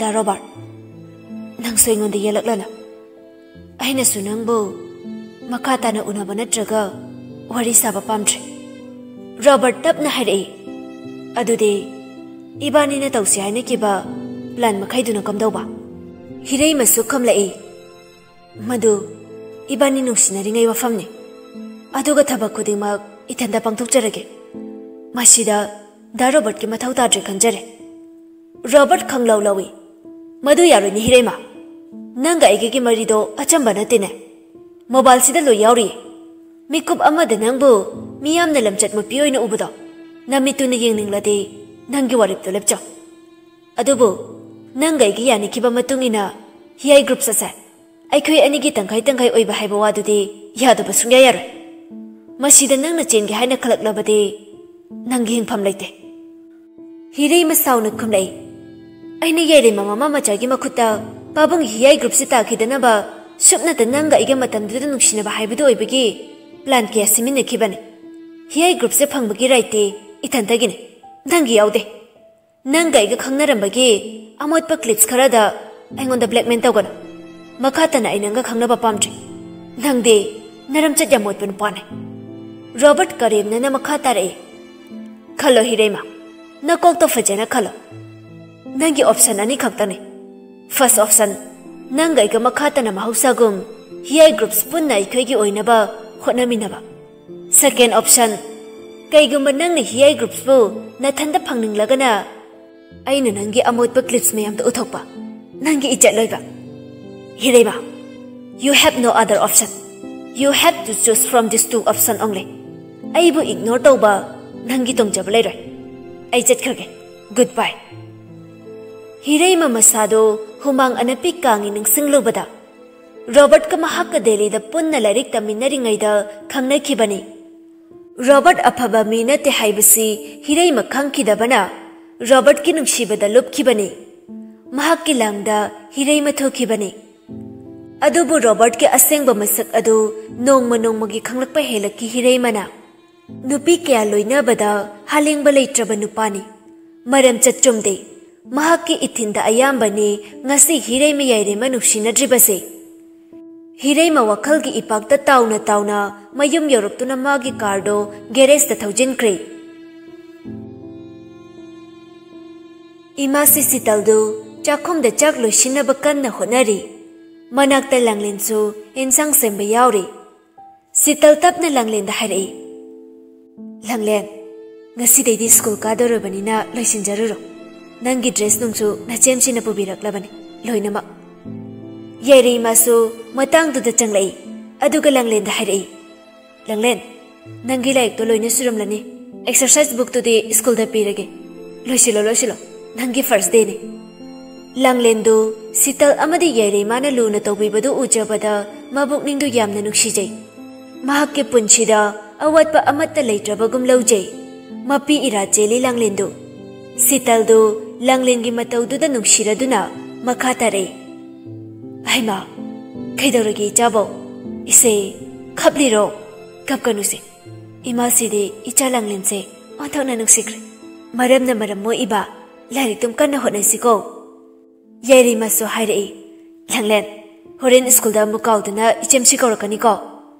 ꯗꯥ ꯔꯣꯕꯥꯔꯠ, ꯅꯪꯁꯨ ꯑꯩꯉꯣꯟꯗ ꯌꯦꯜꯂꯛꯂꯅꯨ꯫ ꯑꯩꯅꯁꯨ ꯅꯪꯕꯨ ꯃꯈꯥ ꯇꯥꯅ ꯎꯅꯕ ꯅꯠꯇ꯭ꯔꯒ ꯋꯥꯔꯤ ꯁꯥꯕ ꯄꯥꯝꯗ꯭ꯔꯦ꯫" ꯔꯣꯕꯔꯠ ꯇꯞꯅ ꯍꯥꯏꯔꯛꯏ, "ꯑꯗꯨꯗꯤ ꯏꯕꯥꯅꯤꯅ ꯇꯧꯁꯤ ꯍꯥꯏꯅꯈꯤꯕ ꯄ꯭ꯂꯥꯟ ꯃꯈꯩꯗꯨꯅ ꯀꯝꯗꯧꯕ?" ꯍꯤꯔꯩꯃꯁꯨ ꯈꯨꯝꯂꯛꯏ, "ꯃꯗꯨ ꯏꯕꯥꯅꯤ ꯅꯨꯡꯁꯤꯅꯔꯤꯉꯩ ꯋꯥꯐꯝꯅꯤ꯫ ꯑꯗꯨꯒ ꯊꯕꯛ ꯈꯨꯗꯤꯡꯃꯛ ꯏꯊꯟꯇ ꯄꯥꯡꯊꯣꯛꯆꯔꯒꯦ꯫ ꯃꯁꯤꯗ ꯗꯥ ꯔꯣꯕꯔꯠꯀꯤ ꯃꯊꯧ ꯇꯥꯗ꯭ꯔꯦ ꯈꯟꯖꯔꯦ꯫" ꯔꯣꯕꯔꯠ ꯈꯪꯂꯧ ꯂꯧꯏ꯫ "ꯃꯗꯨ ꯌꯥꯔꯣꯏꯅꯦ ꯍꯤꯔꯩꯃ꯫ ꯅꯪꯒ ꯑꯩꯒꯒꯤ ꯃꯔꯤꯗꯣ ꯑꯆꯝꯕ ꯅꯠꯇꯦꯅꯦ꯫ ꯃꯣꯕꯥꯏꯜꯁꯤꯗ ꯂꯣꯏ ꯌꯥꯎꯔꯤ꯫ ꯃꯤꯀꯨꯞ ꯑꯃꯗ ꯅꯪꯕꯨ ꯃꯤꯌꯥꯝꯅ ꯂꯝꯆꯠ ꯃꯄꯤ ꯑꯣꯏꯅ ꯎꯕꯗꯣ ꯅꯃꯤꯠꯇꯨꯅ ꯌꯦꯡꯅꯤꯡꯂꯗꯤ ꯅꯪꯒꯤ ꯋꯥꯔꯦꯞꯇꯣ ꯂꯦꯞꯆꯧ꯫ ꯑꯗꯨꯕꯨ ꯅꯪꯒ ꯑꯩꯒ ꯌꯥꯅꯈꯤꯕ ꯃꯇꯨꯡ ꯏꯟꯅ ꯍꯤꯌꯥꯏ ꯒ꯭ꯔꯨꯞ ꯑꯁꯦ ꯑꯩꯈꯣꯏ ꯑꯅꯤꯒꯤ ꯇꯪꯈꯥꯏ ꯇꯪꯈꯥꯏ ꯑꯣꯏꯕ ꯍꯥꯏꯕ ꯋꯥꯗꯨꯗꯤ ꯌꯥꯗꯕ ꯁꯨꯡꯌꯥ ꯌꯥꯔꯣꯏ꯫ ꯃꯁꯤꯗ ꯅꯪꯅ ꯆꯦꯟꯒꯦ ꯍꯥꯏꯅ ꯈꯜꯂꯛꯂꯕꯗꯤ ꯅꯪꯒꯤ ꯍꯤꯡꯐꯝ ꯂꯩꯇꯦ꯫" ꯍꯤꯔꯩꯃ ꯁꯥꯎꯅ ꯈꯨꯝꯂꯛꯏ, "ꯑꯩꯅ ꯌꯥꯏꯔꯦꯝꯕ ꯃꯃꯥ ꯃꯆꯥꯒꯤ ꯃꯈꯨꯠꯇ ꯄꯥꯕꯨꯡꯒꯤ ꯍꯤꯌꯥꯏ ꯒ꯭ꯔꯨꯞꯁꯤ ꯇꯥꯈꯤꯗꯅꯕ ꯁꯨꯞꯅꯇ ꯅꯪꯒ ꯑꯩꯒ ꯃꯇꯝꯗꯨꯗ ꯅꯨꯡꯁꯤꯅꯕ ꯍꯥꯏꯕꯗꯨ ꯑꯣꯏꯕꯒꯤ ꯄ꯭ꯂꯥꯟ ꯀꯌꯥ ꯁꯤꯃꯤꯟꯅꯈꯤꯕꯅꯤ꯫ ꯍꯤꯌꯥꯏ ꯒ꯭ꯔꯨꯞꯁꯦ ꯐꯪꯕꯒꯤ ꯔꯥꯏꯠꯇꯤ ꯏꯊꯟꯇꯒꯤꯅꯤ, ꯅꯪꯒꯤ ꯌꯥꯎꯗꯦ꯫ ꯅꯪꯒ ꯑꯩꯒ ꯈꯪꯅꯔꯝꯕꯒꯤ ꯑꯃꯣꯠꯄ ꯀ꯭ꯂꯤꯞꯁ ꯈꯔꯗ ꯑꯩꯉꯣꯟꯗ ꯕ꯭ꯂꯦꯛꯃꯦꯜ ꯇꯧꯒꯅꯨ꯫ ꯃꯈꯥ ꯇꯥꯅ ꯑꯩ ꯅꯪꯒ ꯈꯪꯅꯕ ꯄꯥꯝꯗ꯭ꯔꯤ꯫ ꯅꯪꯗꯤ ꯅꯔꯝꯆꯠ ꯌꯥꯝ ꯃꯣꯠꯄ ꯅꯨꯄꯥꯅꯦ꯫" ꯔꯣꯕꯔꯠ ꯀꯔꯦꯝꯅꯅ ꯃꯈꯥ ꯇꯥꯔꯛꯏ, "ꯈꯜꯂꯣ ꯍꯤꯔꯩꯃ, ꯅꯀꯣꯛꯇꯣ ꯐꯖꯅ ꯈꯜꯂꯣ꯫ ꯅꯪꯒꯤ ꯑꯣꯞꯁꯟ ꯑꯅꯤ ꯈꯛꯇꯅꯤ꯫ ꯐꯥꯔꯁ ꯑꯣꯞꯁꯟ, ꯅꯪꯒ ꯑꯩꯒ ꯃꯈꯥ ꯇꯥꯅ ꯃꯍꯧꯁꯥꯒꯨꯝ ꯍꯤꯌꯥꯏ ꯒ꯭ꯔꯨꯞꯁ ꯄꯨꯟꯅ ꯑꯩꯈꯣꯏꯒꯤ ꯑꯣꯏꯅꯕ ꯍꯣꯠꯅꯃꯤꯟꯅꯕ꯫ Second option, ꯀꯩꯒꯨꯝꯕ ꯅꯪꯅ ꯍꯤꯌꯥꯏ ꯒ꯭ꯔꯨꯞꯁꯄꯨ ꯅꯊꯟꯇ ꯐꯪꯅꯤꯡꯂꯒꯅ ꯑꯩꯅ ꯅꯪꯒꯤ ꯑꯃꯣꯠꯄ ꯀ꯭ꯂꯤꯞꯁ ꯃꯌꯥꯝꯗꯣ ꯎꯠꯊꯣꯛꯄ꯫ ꯅꯪꯒꯤ ꯏꯖꯠ ꯂꯣꯏꯕ꯫ ꯍꯤꯔꯩꯃ, you have no other option. You have to choose from this two option only. ꯑꯩꯕꯨ ꯏꯒꯅꯣꯔ ꯇꯧꯕ ꯅꯪꯒꯤ ꯇꯣꯡꯖꯕ ꯂꯩꯔꯣꯏ꯫ ꯑꯩ ꯆꯠꯈ꯭ꯔꯒꯦ꯫ ꯒꯨꯗ ꯕꯥꯏ꯫ ꯍꯤꯔꯩꯃ ꯃꯁꯥꯗꯣ ꯍꯨꯃꯥꯡ ꯑꯅꯞꯄꯤ ꯀꯥꯡꯉꯤ ꯅꯤꯡꯁꯤꯡꯂꯨꯕꯗ꯫ ꯔꯣꯕꯔꯠꯀ ꯃꯍꯥꯛꯀ ꯗꯦꯜꯂꯤꯗ ꯄꯨꯟꯅ ꯂꯥꯏꯔꯤꯛ ꯇꯝꯃꯤꯟꯅꯔꯤꯉꯩꯗ ꯈꯪꯅꯈꯤꯕꯅꯤ꯫ ꯔꯣꯕꯔꯠ ꯑꯐꯕ ꯃꯤ ꯅꯠꯇꯦ ꯍꯥꯏꯕꯁꯤ ꯍꯤꯔꯩꯃ ꯈꯪꯈꯤꯗꯕꯅ ꯔꯣꯕꯔꯠꯀꯤ ꯅꯨꯡꯁꯤꯕꯗ ꯂꯨꯞꯈꯤꯕꯅꯤ꯫ ꯃꯍꯥꯛꯀꯤ ꯂꯥꯡꯗ ꯍꯤꯔꯩꯃ ꯊꯨꯈꯤꯕꯅꯤ꯫ ꯑꯗꯨꯕꯨ ꯔꯣꯕꯔꯠꯀꯤ ꯑꯁꯦꯡꯕ ꯃꯁꯛ ꯑꯗꯨ ꯅꯣꯡꯃ ꯅꯣꯡꯃꯒꯤ ꯈꯪꯂꯛꯄ ꯍꯦꯜꯂꯛꯈꯤ ꯍꯤꯔꯩꯃꯅ꯫ ꯅꯨꯄꯤ ꯀꯌꯥ ꯂꯣꯏꯅꯕꯗ ꯍꯥꯂꯦꯡꯕ ꯂꯩꯇ꯭ꯔꯕ ꯅꯨꯄꯥꯅꯤ꯫ ꯃꯔꯝ ꯆꯠ ꯆꯨꯝꯗꯦ꯫ ꯃꯍꯥꯛꯀꯤ ꯏꯊꯤꯟꯗ ꯑꯌꯥꯝꯕꯅꯤ ꯉꯁꯤ ꯍꯤꯔꯩꯃ ꯌꯥꯏꯔꯩꯃ ꯅꯨꯡꯁꯤꯅꯗ꯭ꯔꯤꯕꯁꯦ꯫ ꯍꯤꯔꯩꯃ ꯋꯥꯈꯜꯒꯤ ꯏꯄꯥꯛꯇ ꯇꯥꯎꯅ ꯇꯥꯎꯅ ꯃꯌꯨꯝ ꯌꯧꯔꯛꯇꯨꯅ ꯃꯥꯒꯤ ꯀꯥꯔꯗꯣ ꯒꯦꯔꯦꯖꯇ ꯊꯧꯖꯤꯟꯈ꯭ꯔꯦ꯫ ꯏꯃꯥꯁꯤ ꯁꯤꯇꯜꯗꯨ ꯆꯥꯛꯈꯨꯝꯗ ꯆꯥꯛ ꯂꯣꯏꯁꯤꯟꯅꯕ ꯀꯟꯅ ꯍꯣꯠꯅꯔꯤ꯫ ꯃꯅꯥꯛꯇ ꯂꯥꯡꯂꯦꯟꯁꯨ ꯑꯦꯟꯁꯥꯡ ꯁꯦꯝꯕ ꯌꯥꯎꯔꯤ꯫ ꯁꯤꯇꯜ ꯇꯞꯅ ꯂꯥꯡꯂꯦꯟꯗ ꯍꯥꯏꯔꯛꯏ, "ꯂꯥꯡꯂꯦꯟ, ꯉꯁꯤꯗꯩꯗꯤ ꯁ꯭ꯀꯨꯜ ꯀꯥꯗꯧꯔꯕꯅꯤꯅ ꯂꯣꯏꯁꯤꯟꯖꯔꯨꯔꯣ꯫ ꯅꯪꯒꯤ ꯗ꯭ꯔꯦꯁ ꯅꯨꯡꯁꯨ ꯅꯆꯦꯝꯁꯤꯅ ꯄꯨꯕꯤꯔꯛꯂꯕꯅꯤ ꯂꯣꯏꯅꯃꯛ꯫" ꯌꯥꯏꯔꯩꯃꯁꯨ ꯃꯇꯥꯡꯗꯨꯗ ꯆꯪꯂꯛꯏ꯫ ꯑꯗꯨꯒ ꯂꯥꯡꯂꯦꯟꯗ ꯍꯥꯏꯔꯛꯏ, "ꯂꯥꯡꯂꯦꯟ, ꯅꯪꯒꯤ ꯂꯥꯏꯔꯤꯛꯇꯣ ꯂꯣꯏꯅ ꯁꯨꯔꯝꯂꯅꯤ꯫ ꯑꯦꯛꯁꯔꯁꯥꯏꯁ ꯕꯨꯛꯇꯨꯗꯤ ꯁ꯭ꯀꯨꯜꯗ ꯄꯤꯔꯒꯦ꯫ ꯂꯣꯏꯁꯤꯜꯂꯣ, ꯂꯣꯏꯁꯤꯜꯂꯣ꯫ ꯅꯪꯒꯤ ꯐꯥꯔꯁ ꯗꯦꯅꯤ꯫" ꯂꯥꯡꯂꯦꯟꯗꯨ ꯁꯤꯇꯜ ꯑꯃꯗꯤ ꯌꯥꯏꯔꯩꯃꯥꯅ ꯂꯨꯅ ꯇꯧꯕꯤꯕꯗꯨ ꯎꯖꯕꯗ ꯃꯕꯨꯛꯅꯤꯡꯗꯨ ꯌꯥꯝꯅ ꯅꯨꯡꯁꯤꯖꯩ꯫ ꯃꯍꯥꯛꯀꯤ ꯄꯨꯟꯁꯤꯗ ꯑꯋꯥꯠꯄ ꯑꯃꯠꯇ ꯂꯩꯇ꯭ꯔꯕꯒꯨꯝ ꯂꯧꯖꯩ꯫ ꯃꯄꯤ ꯏꯔꯥ ꯆꯦꯜꯂꯤ ꯂꯥꯡꯂꯦꯟꯗꯨ꯫ ꯁꯤꯇꯜꯗꯨ ꯂꯥꯡꯂꯦꯟꯒꯤ ꯃꯇꯧꯗꯨꯗ ꯅꯨꯡꯁꯤꯔꯗꯨꯅ ꯃꯈꯥ ꯇꯥꯔꯛꯏ, "ꯍꯩꯃꯥ, ꯀꯩꯗꯧꯔꯒꯦ ꯏꯆꯥꯕꯣ? ꯏꯁꯦ, ꯈꯞꯂꯤꯔꯣ? ꯀꯞꯀꯅꯨꯁꯦ꯫ ꯏꯃꯥꯁꯤꯗꯤ ꯏꯆꯥ ꯂꯥꯡꯂꯦꯟꯁꯦ ꯑꯣꯟꯊꯣꯛꯅ ꯅꯨꯡꯁꯤꯈ꯭ꯔꯦ꯫ ꯃꯔꯝꯅ ꯃꯔꯝ ꯃꯣꯛꯏꯕ, ꯂꯥꯏꯔꯤꯛꯇꯨꯝ ꯀꯟꯅ ꯍꯣꯠꯅꯁꯤꯀꯣ꯫" ꯌꯥꯏꯔꯩꯃꯁꯨ ꯍꯥꯏꯔꯛꯏ, "ꯂꯥꯡꯂꯦꯟ, ꯍꯣꯔꯦꯟ ꯁ꯭ꯀꯨꯜꯗ ꯑꯃꯨꯛ ꯀꯥꯎꯗꯨꯅ ꯏꯆꯦꯝꯁꯤ ꯀꯧꯔꯛꯀꯅꯤꯀꯣ꯫"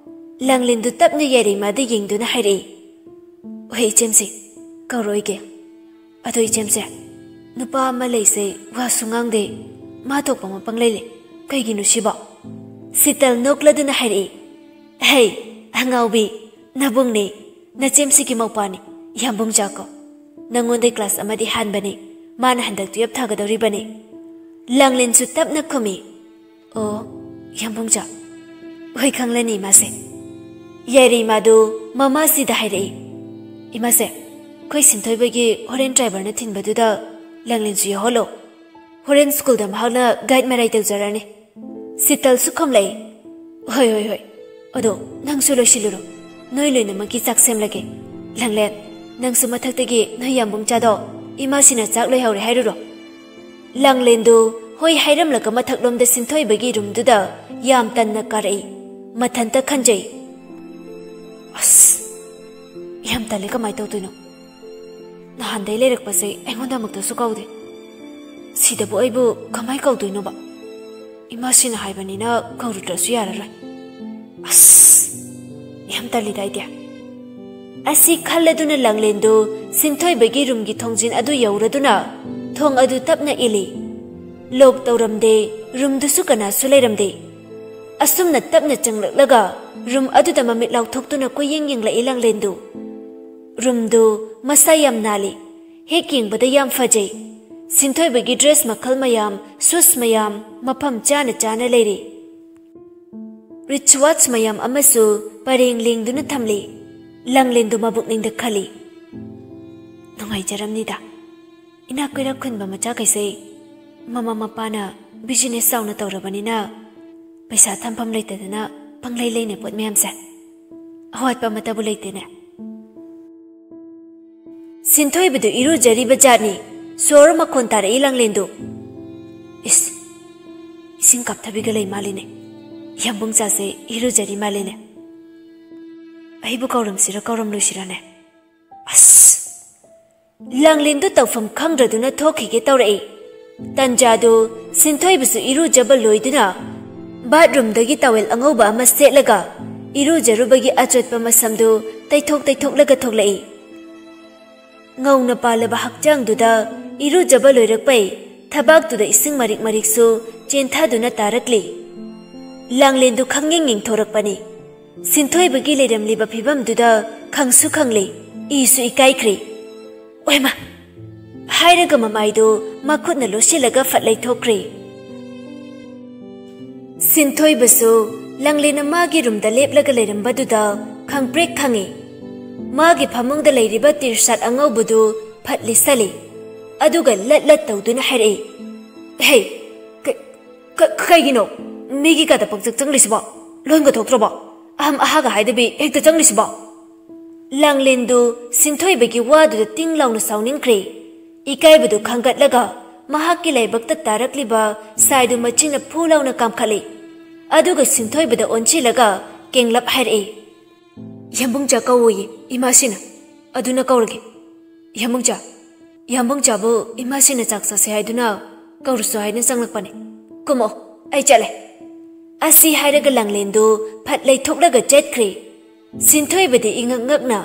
ꯂꯥꯡꯂꯦꯟꯗꯨ ꯇꯞꯅ ꯌꯥꯏꯔꯩꯃꯥꯗ ꯌꯦꯡꯗꯨꯅ ꯍꯥꯏꯔꯛꯏ, "ꯍꯣꯏ ꯏꯆꯦꯝꯁꯤ, ꯀꯧꯔꯛꯑꯣꯏꯒꯦ꯫ ꯑꯗꯣ ꯏꯆꯦꯝꯁꯦ, ꯅꯨꯄꯥ ꯑꯃ ꯂꯩꯁꯦ ꯋꯥꯁꯨ ꯉꯥꯡꯗꯦ, ꯃꯥ ꯊꯣꯛꯄ ꯑꯃ ꯄꯪꯂꯩ ꯂꯩ꯫ ꯀꯩꯒꯤꯅꯣ ꯁꯤꯕꯣ?" ꯁꯤꯇꯜ ꯅꯣꯛꯂꯗꯨꯅ ꯍꯥꯏꯔꯛꯏ, "ꯍꯩ, ꯑꯉꯥꯎꯕꯤ, "ꯅꯕꯨꯡꯅꯦ, ꯅꯆꯦꯝꯁꯤꯒꯤ ꯃꯧꯄꯥꯅꯤ, ꯌꯥꯝꯕꯨꯡ ꯖꯥꯀꯣ꯫ ꯅꯪꯉꯣꯟꯗꯩ ꯀ꯭ꯂꯥꯁ ꯑꯃꯗꯤ ꯍꯥꯟꯕꯅꯤ, ꯃꯥꯅ ꯍꯟꯗꯛ ꯇꯨꯌꯦꯞ ꯊꯥꯒꯗꯧꯔꯤꯕꯅꯤ꯫" ꯂꯥꯡꯂꯦꯟꯁꯨ ꯇꯞꯅ ꯈꯨꯝꯃꯤ, "ꯑꯣ, ꯌꯥꯝꯕꯨꯡ ꯖꯥ, ꯍꯣꯏ, ꯈꯪꯂꯅꯤ ꯏꯃꯥꯁꯦ꯫" ꯌꯥꯏꯔꯤ ꯏꯃꯥꯗꯨ ꯃꯃꯥꯁꯤꯗ ꯍꯥꯏꯔꯛꯏ, "ꯏꯃꯥꯁꯦ, ꯑꯩꯈꯣꯏ ꯁꯤꯟꯊꯣꯏꯕꯒꯤ ꯍꯣꯔꯦꯟ ꯗ꯭ꯔꯥꯏꯚꯔꯅ ꯊꯤꯟꯕꯗꯨꯗ ꯂꯥꯡꯂꯦꯟꯁꯨ ꯌꯥꯎꯍꯜꯂꯣ꯫ ꯍꯣꯔꯦꯟ ꯁ꯭ꯀꯨꯜꯗ ꯃꯍꯥꯛꯅ ꯒꯥꯏꯗ ꯃꯔꯥꯏ ꯇꯧꯖꯔꯅꯤ꯫" ꯁꯤꯇꯜꯁꯨ ꯈꯨꯝꯂꯛꯏ, "ꯍꯣꯏ, ꯍꯣꯏ, ꯍꯣꯏ꯫ ꯑꯗꯣ ꯅꯪꯁꯨ ꯂꯣꯏꯁꯤꯜꯂꯨꯔꯣ꯫ ꯅꯣꯏ ꯂꯣꯏꯅꯃꯛꯀꯤ ꯆꯥꯛ ꯁꯦꯝꯂꯒꯦ꯫ ꯂꯥꯡꯂꯦꯟ, ꯅꯪꯁꯨ ꯃꯊꯛꯇꯒꯤ ꯅꯣꯏ ꯌꯥꯝꯕꯨꯡ ꯆꯥꯗꯣ ꯏꯃꯥꯁꯤꯅ ꯆꯥꯛ ꯂꯣꯏꯍꯧꯔꯦ ꯍꯥꯏꯔꯨꯔꯣ꯫" ꯂꯥꯡꯂꯦꯟꯗꯨ ꯍꯣꯏ ꯍꯥꯏꯔꯝꯂꯒ ꯃꯊꯛꯂꯣꯝꯗ ꯁꯤꯟꯊꯣꯏꯕꯒꯤ ꯔꯨꯝꯗꯨꯗ ꯌꯥꯝ ꯇꯟꯅ ꯀꯥꯔꯛꯏ꯫ ꯃꯊꯟꯇ ꯈꯟꯖꯩ, "ꯑꯁ, ꯌꯥꯝ ꯇꯜꯂꯦ, ꯀꯃꯥꯏ ꯇꯧꯗꯣꯏꯅꯣ? ꯅꯍꯥꯟꯗꯩ ꯂꯩꯔꯛꯄꯁꯦ ꯑꯩꯉꯣꯟꯗ ꯑꯃꯨꯛꯇꯁꯨ ꯀꯧꯗꯦ꯫ ꯁꯤꯗꯕꯨ ꯑꯩꯕꯨ ꯀꯃꯥꯏ ꯀꯧꯗꯣꯏꯅꯣꯕ? ꯏꯃꯥꯁꯤꯅ ꯍꯥꯏꯕꯅꯤꯅ ꯀꯧꯔꯨꯗ꯭ꯔꯁꯨ ꯌꯥꯔꯔꯣꯏ꯫ ꯑꯁ, ꯌꯥꯝ ꯇꯜꯂꯤꯗ ꯑꯩꯗꯤ꯫" ꯑꯁꯤ ꯈꯜꯂꯗꯨꯅ ꯂꯥꯡꯂꯦꯟꯗꯨ ꯁꯤꯟꯊꯣꯏꯕꯒꯤ ꯔꯨꯝꯒꯤ ꯊꯣꯡꯖꯤꯟ ꯑꯗꯨ ꯌꯧꯔꯗꯨꯅ ꯊꯣꯡ ꯑꯗꯨ ꯇꯞꯅ ꯏꯜꯂꯤ꯫ ꯂꯣꯛ ꯇꯧꯔꯝꯗꯦ, ꯔꯨꯝꯗꯨꯁꯨ ꯀꯅꯥꯁꯨ ꯂꯩꯔꯝꯗꯦ꯫ ꯑꯁꯨꯝꯅ ꯇꯞꯅ ꯆꯪꯂꯛꯂꯒ ꯔꯨꯝ ꯑꯗꯨꯗ ꯃꯃꯤꯠ ꯂꯥꯎꯊꯣꯛꯇꯨꯅ ꯀꯣꯏꯌꯦꯡ ꯌꯦꯡꯂꯛꯏ ꯂꯥꯡꯂꯦꯟꯗꯨ꯫ ꯔꯨꯝꯗꯨ ꯃꯁꯥ ꯌꯥꯝ ꯅꯥꯜꯂꯤ꯫ ꯍꯦꯛ ꯌꯦꯡꯕꯗ ꯌꯥꯝ ꯐꯖꯩ꯫ ꯁꯤꯟꯊꯣꯏꯕꯒꯤ ꯗ꯭ꯔꯦꯁ ꯃꯈꯜ ꯃꯌꯥꯝ, ꯁꯨꯁ ꯃꯌꯥꯝ ꯃꯐꯝ ꯆꯥꯅ ꯆꯥꯅ ꯂꯩꯔꯤ꯫ ꯔꯤꯆ ꯋꯥꯆ ꯃꯌꯥꯝ ꯑꯃꯁꯨ ꯄꯔꯦꯡ ꯂꯦꯡꯗꯨꯅ ꯊꯝꯂꯤ꯫ ꯂꯥꯡꯂꯦꯟꯗꯨ ꯃꯕꯨꯛꯅꯤꯡꯗ ꯈꯜꯂꯤ, "ꯅꯨꯡꯉꯥꯏꯖꯔꯝꯅꯤꯗ꯫ ꯏꯅꯥꯛ ꯀꯩꯔꯥꯛ ꯈꯨꯟꯕ ꯃꯆꯥꯈꯩꯁꯦ ꯃꯃꯥ ꯃꯄꯥꯅ ꯕꯤꯖꯤꯅꯦꯁ ꯆꯥꯎꯅ ꯇꯧꯔꯕꯅꯤꯅ ꯄꯩꯁꯥ ꯊꯝꯐꯝ ꯂꯩꯇꯗꯅ ꯄꯪꯂꯩ ꯂꯩꯅ ꯄꯣꯠ ꯃꯌꯥꯝꯁꯦ꯫ ꯑꯋꯥꯠꯄ ꯑꯃꯠꯇꯕꯨ ꯂꯩꯇꯦꯅꯦ꯫" ꯁꯤꯟꯊꯣꯏꯕꯗꯨ ꯏꯔꯨꯖꯔꯤꯕ ꯖꯥꯠꯅꯤ꯫ ꯁꯣꯔ ꯃꯈꯣꯟ ꯇꯥꯔꯛꯏ ꯂꯥꯡꯂꯦꯟꯗꯨ꯫ "ꯏꯁ, ꯏꯁꯤꯡ ꯀꯥꯞꯊꯕꯤꯒ ꯂꯩ ꯃꯥꯜꯂꯤꯅꯦ꯫ ꯌꯥꯝꯕꯨꯡ ꯆꯥꯁꯦ ꯏꯔꯨꯖꯔꯤ ꯃꯥꯜꯂꯤꯅꯦ꯫ ꯑꯩꯕꯨ ꯀꯧꯔꯝꯁꯤꯔ ꯀꯧꯔꯝꯂꯣꯏꯁꯤꯔꯅꯦ? ꯑꯁ!" ꯂꯥꯡꯂꯦꯟꯗꯨ ꯇꯧꯐꯝ ꯈꯪꯗ꯭ꯔꯗꯨꯅ ꯊꯣꯛꯈꯤꯒꯦ ꯇꯧꯔꯛꯏ꯫ ꯇꯟꯖꯥꯗꯨ ꯁꯤꯟꯊꯣꯏꯕꯁꯨ ꯏꯔꯨꯖꯕ ꯂꯣꯏꯗꯨꯅ ꯕꯥꯠꯔꯨꯝꯗꯒꯤ ꯇꯥꯋꯦꯜ ꯑꯉꯧꯕ ꯑꯃ ꯁꯦꯠꯂꯒ ꯏꯔꯨꯖꯔꯨꯕꯒꯤ ꯑꯆꯣꯠꯄ ꯃꯁꯝꯗꯨ ꯇꯩꯊꯣꯛ ꯇꯩꯊꯣꯛꯂꯒ ꯊꯣꯛꯂꯛꯏ꯫ ꯉꯧꯅ ꯄꯥꯜꯂꯕ ꯍꯛꯆꯥꯡꯗꯨꯗ ꯏꯔꯨꯖꯕ ꯂꯣꯏꯔꯛꯄꯩ ꯊꯕꯥꯛꯇꯨꯗ ꯏꯁꯤꯡ ꯃꯔꯤꯛ ꯃꯔꯤꯛꯁꯨ ꯆꯦꯟꯊꯗꯨꯅ ꯇꯥꯔꯛꯂꯤ꯫ ꯂꯥꯡꯂꯦꯟꯗꯨ ꯈꯪꯌꯦꯡ ꯌꯦꯡꯊꯣꯔꯛꯄꯅꯤ꯫ ꯁꯤꯟꯊꯣꯏꯕꯒꯤ ꯂꯩꯔꯝꯂꯤꯕ ꯐꯤꯕꯝꯗꯨꯗ ꯈꯪꯁꯨ ꯈꯪꯂꯦ, ꯏꯁꯨ ꯏꯀꯥꯏꯈ꯭ꯔꯦ꯫ "ꯑꯣꯏꯃ!" ꯍꯥꯏꯔꯒ ꯃꯃꯥꯏꯗꯨ ꯃꯈꯨꯠꯅ ꯂꯣꯠꯁꯤꯜꯂꯒ ꯐꯠ ꯂꯩꯊꯣꯛꯈ꯭ꯔꯦ꯫ ꯁꯤꯟꯊꯣꯏꯕꯁꯨ ꯂꯥꯡꯂꯦꯟꯅ ꯃꯥꯒꯤ ꯔꯨꯝꯗ ꯂꯦꯞꯂꯒ ꯂꯩꯔꯝꯕꯗꯨꯗ ꯈꯪꯄ꯭ꯔꯦꯛ ꯈꯪꯉꯤ꯫ ꯃꯥꯒꯤ ꯐꯃꯨꯡꯗ ꯂꯩꯔꯤꯕ ꯇꯤꯔꯁꯥꯠ ꯑꯉꯧꯕꯗꯨ ꯐꯠ ꯂꯤꯠꯁꯜꯂꯤ꯫ ꯑꯗꯨꯒ ꯂꯠ ꯂꯠ ꯇꯧꯗꯨꯅ ꯍꯥꯏꯔꯛꯏ, "ꯍꯦ, ꯀ-, ꯀ-, ꯀꯩꯒꯤꯅꯣ ꯃꯤꯒꯤ ꯀꯥꯗ ꯄꯪꯆꯪ ꯆꯪꯂꯤꯁꯤꯕꯣ? ꯂꯣꯟꯒ ꯊꯣꯛꯇ꯭ꯔꯕꯣ? ꯑꯍꯝ ꯑꯍꯥꯒ ꯍꯥꯏꯗꯕꯤ ꯍꯦꯛꯇ ꯆꯪꯂꯤꯁꯤꯕꯣ?" ꯂꯥꯡꯂꯦꯟꯗꯨ ꯁꯤꯟꯊꯣꯏꯕꯒꯤ ꯋꯥꯗꯨꯗ ꯇꯤꯡ ꯂꯥꯎꯅ ꯁꯥꯎꯅꯤꯡꯈ꯭ꯔꯦ꯫ ꯏꯀꯥꯏꯕꯗꯨ ꯈꯪꯒꯠꯂꯒ ꯃꯍꯥꯛꯀꯤ ꯂꯥꯏꯕꯛꯇ ꯇꯥꯔꯛꯂꯤꯕ ꯁꯥꯏꯗꯨ ꯃꯆꯤꯟꯅ ꯐꯨ ꯂꯥꯎꯅ ꯀꯥꯝꯈꯠꯂꯤ꯫ ꯑꯗꯨꯒ ꯁꯤꯟꯊꯣꯏꯕꯗ ꯑꯣꯟꯁꯤꯜꯂꯒ ꯀꯦꯡꯂꯞ ꯍꯥꯏꯔꯛꯏ, "ꯌꯥꯝꯕꯨꯡꯆꯥ ꯀꯧꯋꯣꯌꯦ ꯏꯃꯥꯁꯤꯅ, ꯑꯗꯨꯅ ꯀꯧꯔꯒꯦ꯫ ꯌꯥꯝꯕꯨꯡꯆꯥ, ꯌꯥꯝꯕꯨꯡꯆꯥꯕꯨ ꯏꯃꯥꯁꯤꯅ ꯆꯥꯛ ꯆꯥꯁꯦ ꯍꯥꯏꯗꯨꯅ ꯀꯧꯔꯨꯁꯣ ꯍꯥꯏꯅ ꯆꯪꯂꯛꯄꯅꯦ꯫ ꯀꯨꯝꯃꯛꯑꯣ, ꯑꯩ ꯆꯠꯂꯦ"꯫ ꯑꯁꯤ ꯍꯥꯏꯔꯒ ꯂꯥꯡꯂꯦꯟꯗꯨ ꯐꯠ ꯂꯩꯊꯣꯛꯂꯒ ꯆꯠꯈ꯭ꯔꯦ꯫ ꯁꯤꯟꯊꯣꯏꯕꯗꯤ ꯏꯉꯛ ꯉꯛꯅ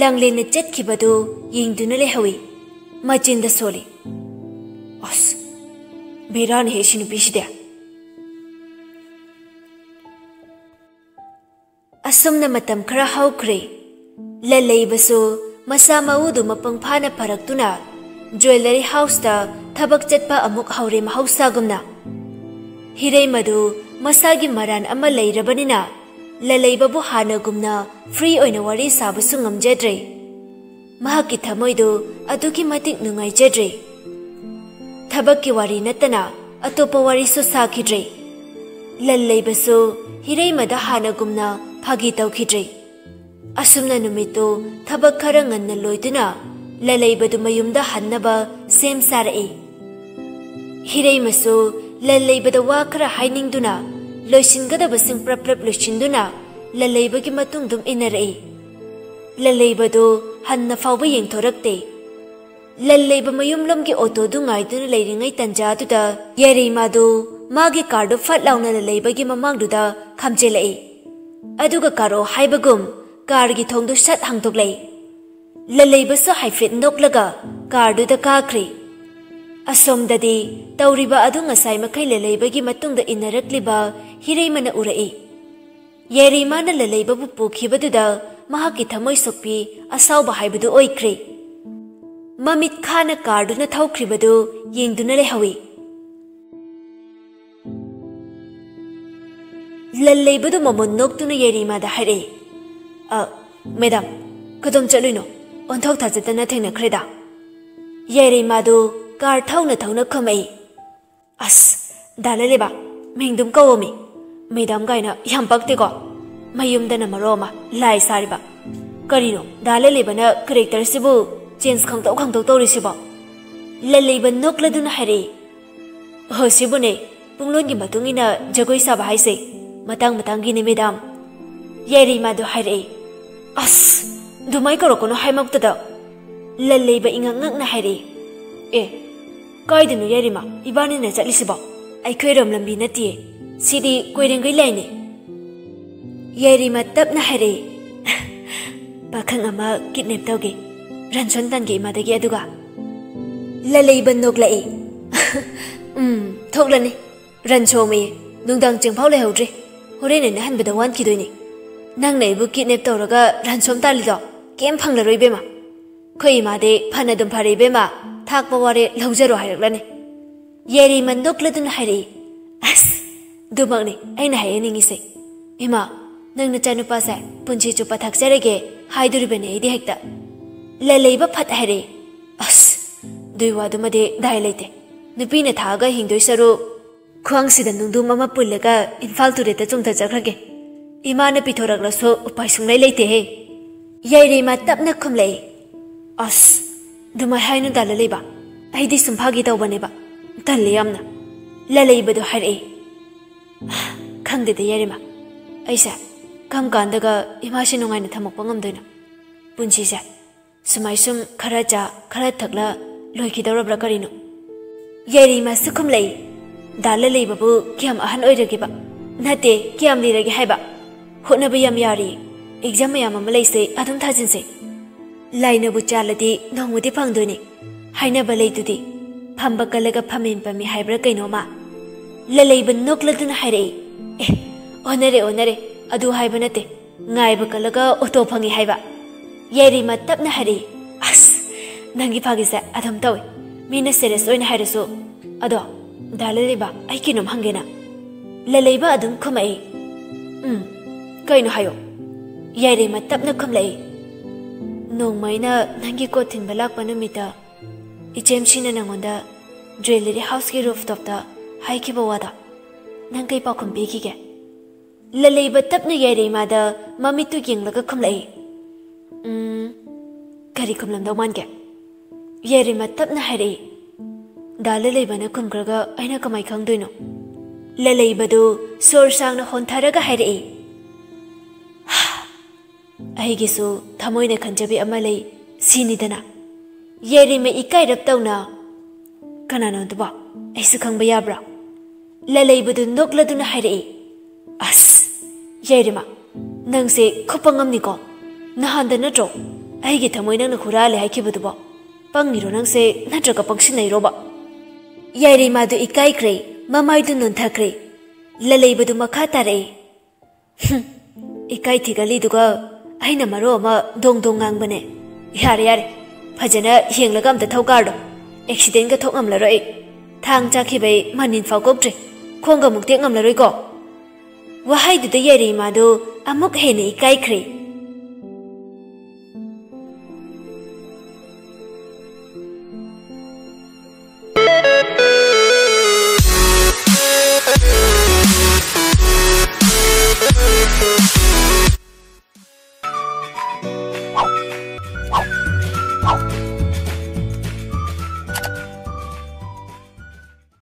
ꯂꯥꯡꯂꯦꯟꯅ ꯆꯠꯈꯤꯕꯗꯨ ꯌꯦꯡꯗꯨꯅ ꯂꯩꯍꯧꯏ꯫ ꯃꯆꯤꯟꯗ ꯁꯣꯜꯂꯤ, "ꯑꯁ, ꯕꯦꯔꯥꯅꯤꯍꯦ ꯁꯤ ꯅꯨꯄꯤꯁꯤꯗꯤ"꯫ ꯑꯁꯨꯝꯅ ꯃꯇꯝ ꯈꯔ ꯍꯧꯈ꯭ꯔꯦ꯫ ꯂꯂꯩꯕꯁꯨ ꯃꯁꯥ ꯃꯎꯗꯨ ꯃꯄꯨꯡ ꯐꯥꯅ ꯐꯔꯛꯇꯨꯅ ꯖ꯭ꯋꯦꯂꯔꯤ ꯍꯥꯎꯁꯇ ꯊꯕꯛ ꯆꯠꯄ ꯑꯃꯨꯛ ꯍꯧꯔꯦ ꯃꯍꯧꯁꯥꯒꯨꯝꯅ꯫ ꯍꯤꯔꯩꯃꯗꯨ ꯃꯁꯥꯒꯤ ꯃꯔꯥꯟ ꯑꯃ ꯂꯩꯔꯕꯅꯤꯅ ꯂꯂꯩꯕꯕꯨ ꯍꯥꯟꯅꯒꯨꯝꯅ ꯐ꯭ꯔꯤ ꯑꯣꯏꯅ ꯋꯥꯔꯤ ꯁꯥꯕꯁꯨ ꯉꯝꯖꯗ꯭ꯔꯦ꯫ ꯃꯍꯥꯛꯀꯤ ꯊꯃꯣꯏꯗꯨ ꯑꯗꯨꯛꯀꯤ ꯃꯇꯤꯛ ꯅꯨꯡꯉꯥꯏꯖꯗ꯭ꯔꯦ꯫ ꯊꯕꯛꯀꯤ ꯋꯥꯔꯤ ꯅꯠꯇꯅ ꯑꯇꯣꯞꯄ ꯋꯥꯔꯤꯁꯨ ꯁꯥꯈꯤꯗ꯭ꯔꯦ꯫ ꯂꯜꯂꯩꯕꯁꯨ ꯍꯤꯔꯩꯃꯗ ꯍꯥꯟꯅꯒꯨꯝꯅ ꯐꯥꯒꯤ ꯇꯧꯈꯤꯗ꯭ꯔꯦ꯫ ꯑꯁꯨꯝꯅ ꯅꯨꯃꯤꯠꯇꯨ ꯊꯕꯛ ꯈꯔ ꯉꯟꯅ ꯂꯣꯏꯗꯨꯅ ꯂꯂꯩꯕꯗꯨ ꯃꯌꯨꯝꯗ ꯍꯟꯅꯕ ꯁꯦꯝ ꯁꯥꯔꯛꯏ꯫ ꯍꯤꯔꯩꯃꯁꯨ ꯂꯂꯩꯕꯗ ꯋꯥ ꯈꯔ ꯍꯥꯏꯅꯤꯡꯗꯨꯅ ꯂꯣꯏꯁꯤꯟꯒꯗꯕꯁꯤꯡ ꯄ꯭ꯔꯞ ꯄ꯭ꯔꯞ ꯂꯣꯏꯁꯤꯟꯗꯨꯅ ꯂꯂꯩꯕꯒꯤ ꯃꯇꯨꯡꯗꯨꯝ ꯏꯟꯅꯔꯛꯏ꯫ ꯂꯂꯩꯕꯗꯨ ꯍꯟꯅ ꯐꯥꯎꯕ ꯌꯦꯡꯊꯣꯔꯛꯇꯦ꯫ ꯂꯜꯂꯩꯕ ꯃꯌꯨꯝꯂꯣꯝꯒꯤ ꯑꯣꯇꯣꯗꯨ ꯉꯥꯏꯗꯨꯅ ꯂꯩꯔꯤꯉꯩ ꯇꯟꯖꯥꯗꯨꯗ ꯌꯥꯔꯤꯃꯥꯗꯨ ꯃꯥꯒꯤ ꯀꯥꯔꯗꯨ ꯐꯠ ꯂꯥꯎꯅ ꯂꯜꯂꯩꯕꯒꯤ ꯃꯃꯥꯡꯗꯨꯗ ꯈꯥꯝꯖꯤꯜꯂꯛꯏ꯫ ꯑꯗꯨꯒ ꯀꯥꯔꯛꯑꯣ ꯍꯥꯏꯕꯒꯨꯝ ꯀꯥꯔꯒꯤ ꯊꯣꯡꯗꯨ ꯁꯠ ꯍꯥꯡꯗꯣꯛꯂꯛꯏ꯫ ꯂꯜꯂꯩꯕꯁꯨ ꯍꯥꯏꯐꯦꯠ ꯅꯣꯛꯂꯒ ꯀꯥꯔꯗꯨꯗ ꯀꯥꯈ꯭ꯔꯦ꯫ ꯑꯁꯣꯝꯗꯗꯤ ꯇꯧꯔꯤꯕ ꯑꯗꯨ ꯉꯁꯥꯏ ꯃꯈꯩ ꯂꯜꯂꯩꯕꯒꯤ ꯃꯇꯨꯡꯗ ꯏꯟꯅꯔꯛꯂꯤꯕ ꯍꯤꯔꯩꯃꯅ ꯎꯔꯛꯏ꯫ ꯌꯥꯏꯔꯤꯃꯥꯅ ꯂꯂꯩꯕꯕꯨ ꯄꯨꯈꯤꯕꯗꯨꯗ ꯃꯍꯥꯛꯀꯤ ꯊꯃꯣꯏ ꯁꯣꯛꯄꯤ ꯑꯁꯥꯎꯕ ꯍꯥꯏꯕꯗꯨ ꯑꯣꯏꯈ꯭ꯔꯦ꯫ ꯃꯃꯤꯠ ꯈꯥꯅ ꯀꯥꯔꯗꯨꯅ ꯊꯧꯈ꯭ꯔꯤꯕꯗꯨ ꯌꯦꯡꯗꯨꯅ ꯂꯩꯍꯧꯏ꯫ ꯂꯂꯩꯕꯗꯨ ꯃꯃꯣꯟ ꯅꯣꯛꯇꯨꯅ ꯌꯥꯏꯔꯤꯃꯥꯗ ꯍꯥꯏꯔꯛꯏ, "ꯑ, ꯃꯦꯗꯥꯝ, ꯀꯗꯣꯝ ꯆꯠꯂꯨꯏꯅꯣ? ꯑꯣꯟꯊꯣꯛ ꯊꯥꯖꯗꯅ ꯊꯦꯡꯅꯈ꯭ꯔꯦꯗ꯫" ꯌꯥꯏꯔꯤꯃꯥꯗꯨ ꯀꯥꯔ ꯊꯧꯅ ꯊꯧꯅ ꯈꯨꯝꯃꯛꯏ, "ꯑꯁ, ꯗꯥ ꯂꯂꯩꯕ, ꯃꯤꯡꯗꯨꯝ ꯀꯧꯋꯣꯃꯤ꯫ ꯃꯦꯗꯥꯝ ꯀꯥꯏꯅ ꯌꯥꯝ ꯄꯛꯇꯦꯀꯣ꯫ ꯃꯌꯨꯝꯗꯅ ꯃꯔꯣ ꯑꯃ ꯂꯥꯏ ꯁꯥꯔꯤꯕ꯫ ꯀꯔꯤꯅꯣ, ꯗꯥ ꯂꯂꯩꯕꯅ ꯀꯦꯔꯦꯛꯇꯔꯁꯤꯕꯨ ꯆꯦꯟꯖ ꯈꯪꯇꯧ ꯈꯪꯇꯧ ꯇꯧꯔꯤꯁꯤꯕꯣ?" ꯂꯂꯩꯕ ꯅꯣꯛꯂꯗꯨꯅ ꯍꯥꯏꯔꯛꯏ, "ꯑꯣ, ꯁꯤꯕꯨꯅꯦ, ꯄꯨꯡꯂꯣꯟꯒꯤ ꯃꯇꯨꯡ ꯏꯟꯅ ꯖꯒꯣꯏ ꯁꯥꯕ ꯍꯥꯏꯁꯦ ꯃꯇꯥꯡ ꯃꯇꯥꯡꯒꯤꯅꯦ, ꯃꯦꯗꯥꯝ꯫" ꯌꯥꯏꯔꯤꯃꯥꯗꯣ ꯍꯥꯏꯔꯛꯏ, "ꯑꯁ, ꯑꯗꯨꯃꯥꯏ ꯀꯧꯔꯛꯀꯅꯨ ꯍꯥꯏꯃꯛꯇꯗ꯫" ꯂꯂꯩꯕ ꯏꯉꯛ ꯉꯛꯅ ꯍꯥꯏꯔꯛꯏ, "ꯑꯦ, ꯀꯥꯏꯗꯅꯣ ꯌꯥꯏꯔꯤꯃꯥ ꯏꯕꯥꯅꯤꯅ ꯆꯠꯂꯤꯁꯤꯕꯣ? ꯑꯩꯈꯣꯏꯔꯣꯝ ꯂꯝꯕꯤ ꯅꯠꯇꯤꯌꯦ, ꯁꯤꯗꯤ ꯀꯣꯏꯔꯦꯡꯒꯩ ꯂꯥꯏꯅꯦ꯫" ꯌꯥꯏꯔꯤꯃꯥ ꯇꯞꯅ ꯍꯥꯏꯔꯛꯏ, "ꯄꯥꯈꯪ ꯑꯃ ꯀꯤꯗꯅꯦꯞ ꯇꯧꯒꯦ, ꯔꯥꯟꯁꯣꯟ ꯇꯥꯟꯒꯦ ꯏꯃꯥꯗꯒꯤ ꯑꯗꯨꯒ꯫" ꯂꯂꯩꯕ ꯅꯣꯛꯂꯛꯏ, "ꯎꯝ, ꯊꯣꯛꯂꯅꯤ꯫ ꯔꯥꯟꯁꯣꯝ ꯑꯌꯦ, ꯅꯨꯡꯗꯥꯡ ꯆꯦꯡꯐꯥꯎ ꯂꯩꯍꯧꯗ꯭ꯔꯦ꯫ ꯍꯣꯔꯦꯟ ꯑꯩꯅ ꯍꯟꯕꯗ ꯋꯥꯟꯈꯤꯗꯣꯏꯅꯤ꯫ ꯅꯪꯅ ꯑꯩꯕꯨ ꯀꯤꯗꯅꯦꯞ ꯇꯧꯔꯒ ꯔꯥꯟꯁꯣꯝ ꯇꯥꯜꯂꯤꯗꯣ ꯀꯩꯝ ꯐꯪꯂꯔꯣꯏ ꯏꯕꯦꯝꯃ꯫ ꯑꯩꯈꯣꯏ ꯏꯃꯥꯗꯤ ꯐꯅ ꯑꯗꯨꯝ ꯐꯔꯦ ꯏꯕꯦꯝꯃ, ꯊꯥꯛꯄ ꯋꯥꯔꯦ ꯂꯧꯖꯔꯣ ꯍꯥꯏꯔꯛꯂꯅꯤ꯫" ꯌꯥꯏꯔꯤꯃ ꯅꯣꯛꯂꯗꯨꯅ ꯍꯥꯏꯔꯛꯏ, "ꯑꯁ, ꯑꯗꯨꯃꯛꯅꯤ ꯑꯩꯅ ꯍꯥꯏꯍꯟꯅꯤꯡꯉꯤꯁꯦ꯫ ꯏꯃꯥ, ꯅꯪ ꯅꯆꯥꯅꯨꯄꯥꯁꯦ ꯄꯨꯟꯁꯤ ꯆꯨꯞꯄ ꯊꯥꯛꯆꯔꯒꯦ ꯍꯥꯏꯗꯣꯔꯤꯕꯅꯤ ꯑꯩꯗꯤ ꯍꯦꯛꯇ꯫" ꯂꯂꯩꯕ ꯐꯠ ꯍꯥꯏꯔꯛꯏ, "ꯑꯁ, ꯑꯗꯨꯏ ꯋꯥꯗꯨꯃꯗꯤ ꯗꯥꯏ ꯂꯩꯇꯦ꯫ ꯅꯨꯄꯤꯅ ꯊꯥꯛꯑꯒ ꯍꯤꯡꯗꯣꯏ ꯁꯔꯨꯛ ꯈ꯭ꯋꯥꯡꯁꯤꯗ ꯅꯨꯡꯗꯨꯝ ꯑꯃ ꯄꯨꯜꯂꯒ ꯏꯝꯐꯥꯜ ꯇꯨꯔꯦꯠꯇ ꯆꯣꯡꯊꯖꯈ꯭ꯔꯒꯦ꯫ ꯏꯃꯥꯅ ꯄꯤꯊꯣꯔꯛꯂꯁꯨ ꯎꯄꯥꯏ ꯁꯨꯡꯂꯩ ꯂꯩꯇꯦꯍꯦ꯫" ꯌꯥꯏꯔꯤꯃ ꯇꯞꯅ ꯈꯨꯝꯂꯛꯏ, "ꯑꯁ, ꯑꯗꯨꯃꯥꯏ ꯍꯥꯏꯅꯨ ꯗꯥ ꯂꯂꯩꯕ, ꯑꯩꯗꯤ ꯁꯨꯝ ꯐꯥꯒꯤ ꯇꯧꯕꯅꯦꯕ꯫ ꯇꯜꯂꯤ ꯌꯥꯝꯅ꯫" ꯂꯂꯩꯕꯗꯣ ꯍꯥꯏꯔꯛꯏ, "ꯈꯪꯗꯦꯗ ꯌꯥꯏꯔꯤꯃ, ꯑꯩꯁꯦ ꯀꯔꯝ ꯀꯥꯟꯗꯒ ꯏꯃꯥꯁꯤ ꯅꯨꯡꯉꯥꯏꯅ ꯊꯝꯃꯛꯄ ꯉꯝꯗꯣꯏꯅꯣ? ꯄꯨꯟꯁꯤꯁꯦ ꯁꯨꯃꯥꯏ ꯁꯨꯝ ꯈꯔ ꯆꯥ, ꯈꯔ ꯊꯛꯂ ꯂꯣꯏꯈꯤꯗꯧꯔꯕ꯭ꯔꯥ ꯀꯔꯤꯅꯣ?" ꯌꯥꯏꯔꯤꯃꯁꯨ ꯈꯨꯝꯂꯛꯏ, "ꯗꯥ ꯂꯂꯩꯕꯕꯨ ꯀꯌꯥꯝ ꯑꯍꯟ ꯑꯣꯏꯔꯒꯦꯕ? ꯅꯠꯇꯦ, ꯀꯌꯥꯝ ꯂꯤꯔꯒꯦ ꯍꯥꯏꯕ? ꯍꯣꯠꯅꯕ ꯌꯥꯝ ꯌꯥꯔꯤ꯫ ꯑꯦꯛꯖꯥꯝ ꯃꯌꯥꯝ ꯑꯃ ꯂꯩꯁꯦ, ꯑꯗꯨꯝ ꯊꯥꯖꯤꯟꯁꯦ꯫ ꯂꯥꯏꯅꯕꯨ ꯆꯥꯜꯂꯗꯤ ꯅꯣꯡꯃꯗꯤ ꯐꯪꯗꯣꯏꯅꯤ꯫ ꯍꯥꯏꯅꯕ ꯂꯩꯗꯨꯗꯤ, ꯐꯝꯕ ꯀꯜꯂꯒ ꯐꯝꯃꯦꯟ ꯄꯝꯃꯤ ꯍꯥꯏꯕ꯭ꯔꯥ ꯀꯩꯅꯣꯃ꯫" ꯂꯂꯩꯕ ꯅꯣꯛꯂꯗꯨꯅ ꯍꯥꯏꯔꯛꯏ, "ꯑꯦ, ꯑꯣꯟꯅꯔꯦ, ꯑꯣꯟꯅꯔꯦ꯫ "ꯑꯗꯨ ꯍꯥꯏꯕ ꯅꯠꯇꯦ, ꯉꯥꯏꯕ ꯀꯜꯂꯒ ꯑꯣꯇꯣ ꯐꯪꯉꯤ ꯍꯥꯏꯕ", ꯌꯥꯏꯔꯤꯃ ꯇꯞꯅ ꯍꯥꯏꯔꯛꯏ꯫ "ꯑꯁ, ꯅꯪꯒꯤ ꯐꯥꯒꯤꯁꯦ ꯑꯗꯨꯝ ꯇꯧꯏ, ꯃꯤꯅ ꯁꯦꯔꯤꯌꯁ ꯑꯣꯏꯅ ꯍꯥꯏꯔꯁꯨ꯫ ꯑꯗꯣ, ꯗꯥ ꯂꯂꯩꯕ, ꯑꯩ ꯀꯩꯅꯣꯝ ꯍꯪꯒꯦꯅ꯫" ꯂꯂꯩꯕ ꯑꯗꯨꯝ ꯈꯨꯝꯃꯛꯏ꯫ "ꯎꯝ, ꯀꯩꯅꯣ ꯍꯥꯏꯌꯣ꯫" ꯌꯥꯏꯔꯤꯃ ꯇꯞꯅ ꯈꯨꯝꯂꯛꯏ꯫ "ꯅꯣꯡꯃ ꯑꯩꯅ ꯅꯪꯒꯤ ꯀꯣꯠ ꯊꯤꯟꯕ ꯂꯥꯛꯄ ꯅꯨꯃꯤꯠꯇ ꯏꯆꯦꯝꯁꯤꯅ ꯅꯪꯉꯣꯟꯗ ꯖ꯭ꯋꯦꯂꯔꯤ ꯍꯥꯎꯁꯀꯤ ꯔꯨꯐꯇꯣꯞꯇ ꯍꯥꯏꯈꯤꯕ ꯋꯥꯗꯣ ꯅꯪ ꯀꯩ ꯄꯥꯎꯈꯨꯝ ꯄꯤꯈꯤꯒꯦ?" ꯂꯂꯩꯕ ꯇꯞꯅ ꯌꯥꯏꯔꯤꯃꯥꯗ ꯃꯃꯤꯠꯇꯨ ꯌꯦꯡꯂꯒ ꯈꯨꯝꯂꯛꯏ꯫ "ꯎꯝ, ꯀꯔꯤ ꯈꯨꯝꯂꯝꯗꯧ ꯃꯥꯟꯒꯦ?" ꯌꯥꯏꯔꯤꯃ ꯇꯞꯅ ꯍꯥꯏꯔꯛꯏ꯫ ꯗꯥ ꯂꯂꯩꯕꯅ ꯈꯨꯝꯈ꯭ꯔꯒ ꯑꯩꯅ ꯀꯃꯥꯏ ꯈꯪꯗꯣꯏꯅꯣ? ꯂꯂꯩꯕꯗꯨ ꯁꯣꯔ ꯁꯥꯡꯅ ꯍꯣꯟꯊꯔꯒ ꯍꯥꯏꯔꯛꯏ꯫ "ꯑꯩꯒꯤꯁꯨ ꯊꯃꯣꯏꯅ ꯈꯟꯖꯕꯤ ꯑꯃ ꯂꯩ, ꯁꯤꯅꯤꯗꯅ꯫" ꯌꯥꯏꯔꯤꯃ ꯏꯀꯥꯏꯔꯞ ꯇꯧꯅ, "ꯀꯅꯥꯅꯣ ꯑꯗꯨꯕꯣ? ꯑꯩꯁꯨ ꯈꯪꯕ ꯌꯥꯕ꯭ꯔꯥ?" ꯂꯂꯩꯕꯗꯨ ꯅꯣꯛꯂꯗꯨꯅ ꯍꯥꯏꯔꯛꯏ꯫ "ꯑꯁ, ꯌꯥꯏꯔꯤꯃ, ꯅꯪꯁꯦ ꯈꯨꯄꯪ ꯑꯃꯅꯤꯀꯣ꯫ ꯅꯍꯥꯟꯗ ꯅꯠꯇ꯭ꯔꯣ ꯑꯩꯒꯤ ꯊꯃꯣꯏ ꯅꯪꯅ ꯍꯨꯔꯥꯜꯂꯦ ꯍꯥꯏꯈꯤꯕꯗꯨꯕꯣ? ꯄꯪꯉꯤꯔꯣ ꯅꯪꯁꯦ, ꯅꯠꯇ꯭ꯔꯒ ꯄꯪꯁꯤꯟꯅꯩꯔꯣꯕ?" ꯌꯥꯏꯔꯤꯃꯥꯗꯨ ꯏꯀꯥꯏꯈ꯭ꯔꯦ, ꯃꯃꯥꯏꯗꯨ ꯅꯣꯟꯊꯈ꯭ꯔꯦ꯫ ꯂꯂꯩꯕꯗꯨ ꯃꯈꯥ ꯇꯥꯔꯛꯏ꯫ "ꯍꯨꯝ, ꯏꯀꯥꯏ ꯊꯤꯒꯜꯂꯤꯗꯨꯒ ꯑꯩꯅ ꯃꯔꯣ ꯑꯃ ꯗꯣꯡ ꯗꯣꯡ ꯉꯥꯡꯕꯅꯦ꯫ ꯌꯥꯔꯦ, ꯌꯥꯔꯦ, ꯐꯖꯅ ꯌꯦꯡꯂꯒ ꯑꯝꯇ ꯊꯧ ꯀꯥꯔꯗꯣ꯫ ꯑꯦꯛꯁꯤꯗꯦꯟꯒ ꯊꯣꯛ ꯉꯝꯂꯔꯣꯏ ꯑꯩ꯫ ꯊꯥꯡ ꯆꯥꯈꯤꯕꯩ ꯃꯅꯤꯟ ꯐꯥꯎ ꯀꯣꯛꯇ꯭ꯔꯤ꯫ ꯈꯣꯡꯒ ꯑꯃꯨꯛ ꯇꯦꯛ ꯉꯝꯂꯔꯣꯏꯀꯣ꯫" ꯋꯥꯍꯩꯗꯨꯗ ꯌꯥꯏꯔꯤꯃꯥꯗꯨ ꯑꯃꯨꯛ ꯍꯦꯟꯅ ꯏꯀꯥꯏꯈ꯭ꯔꯦ꯫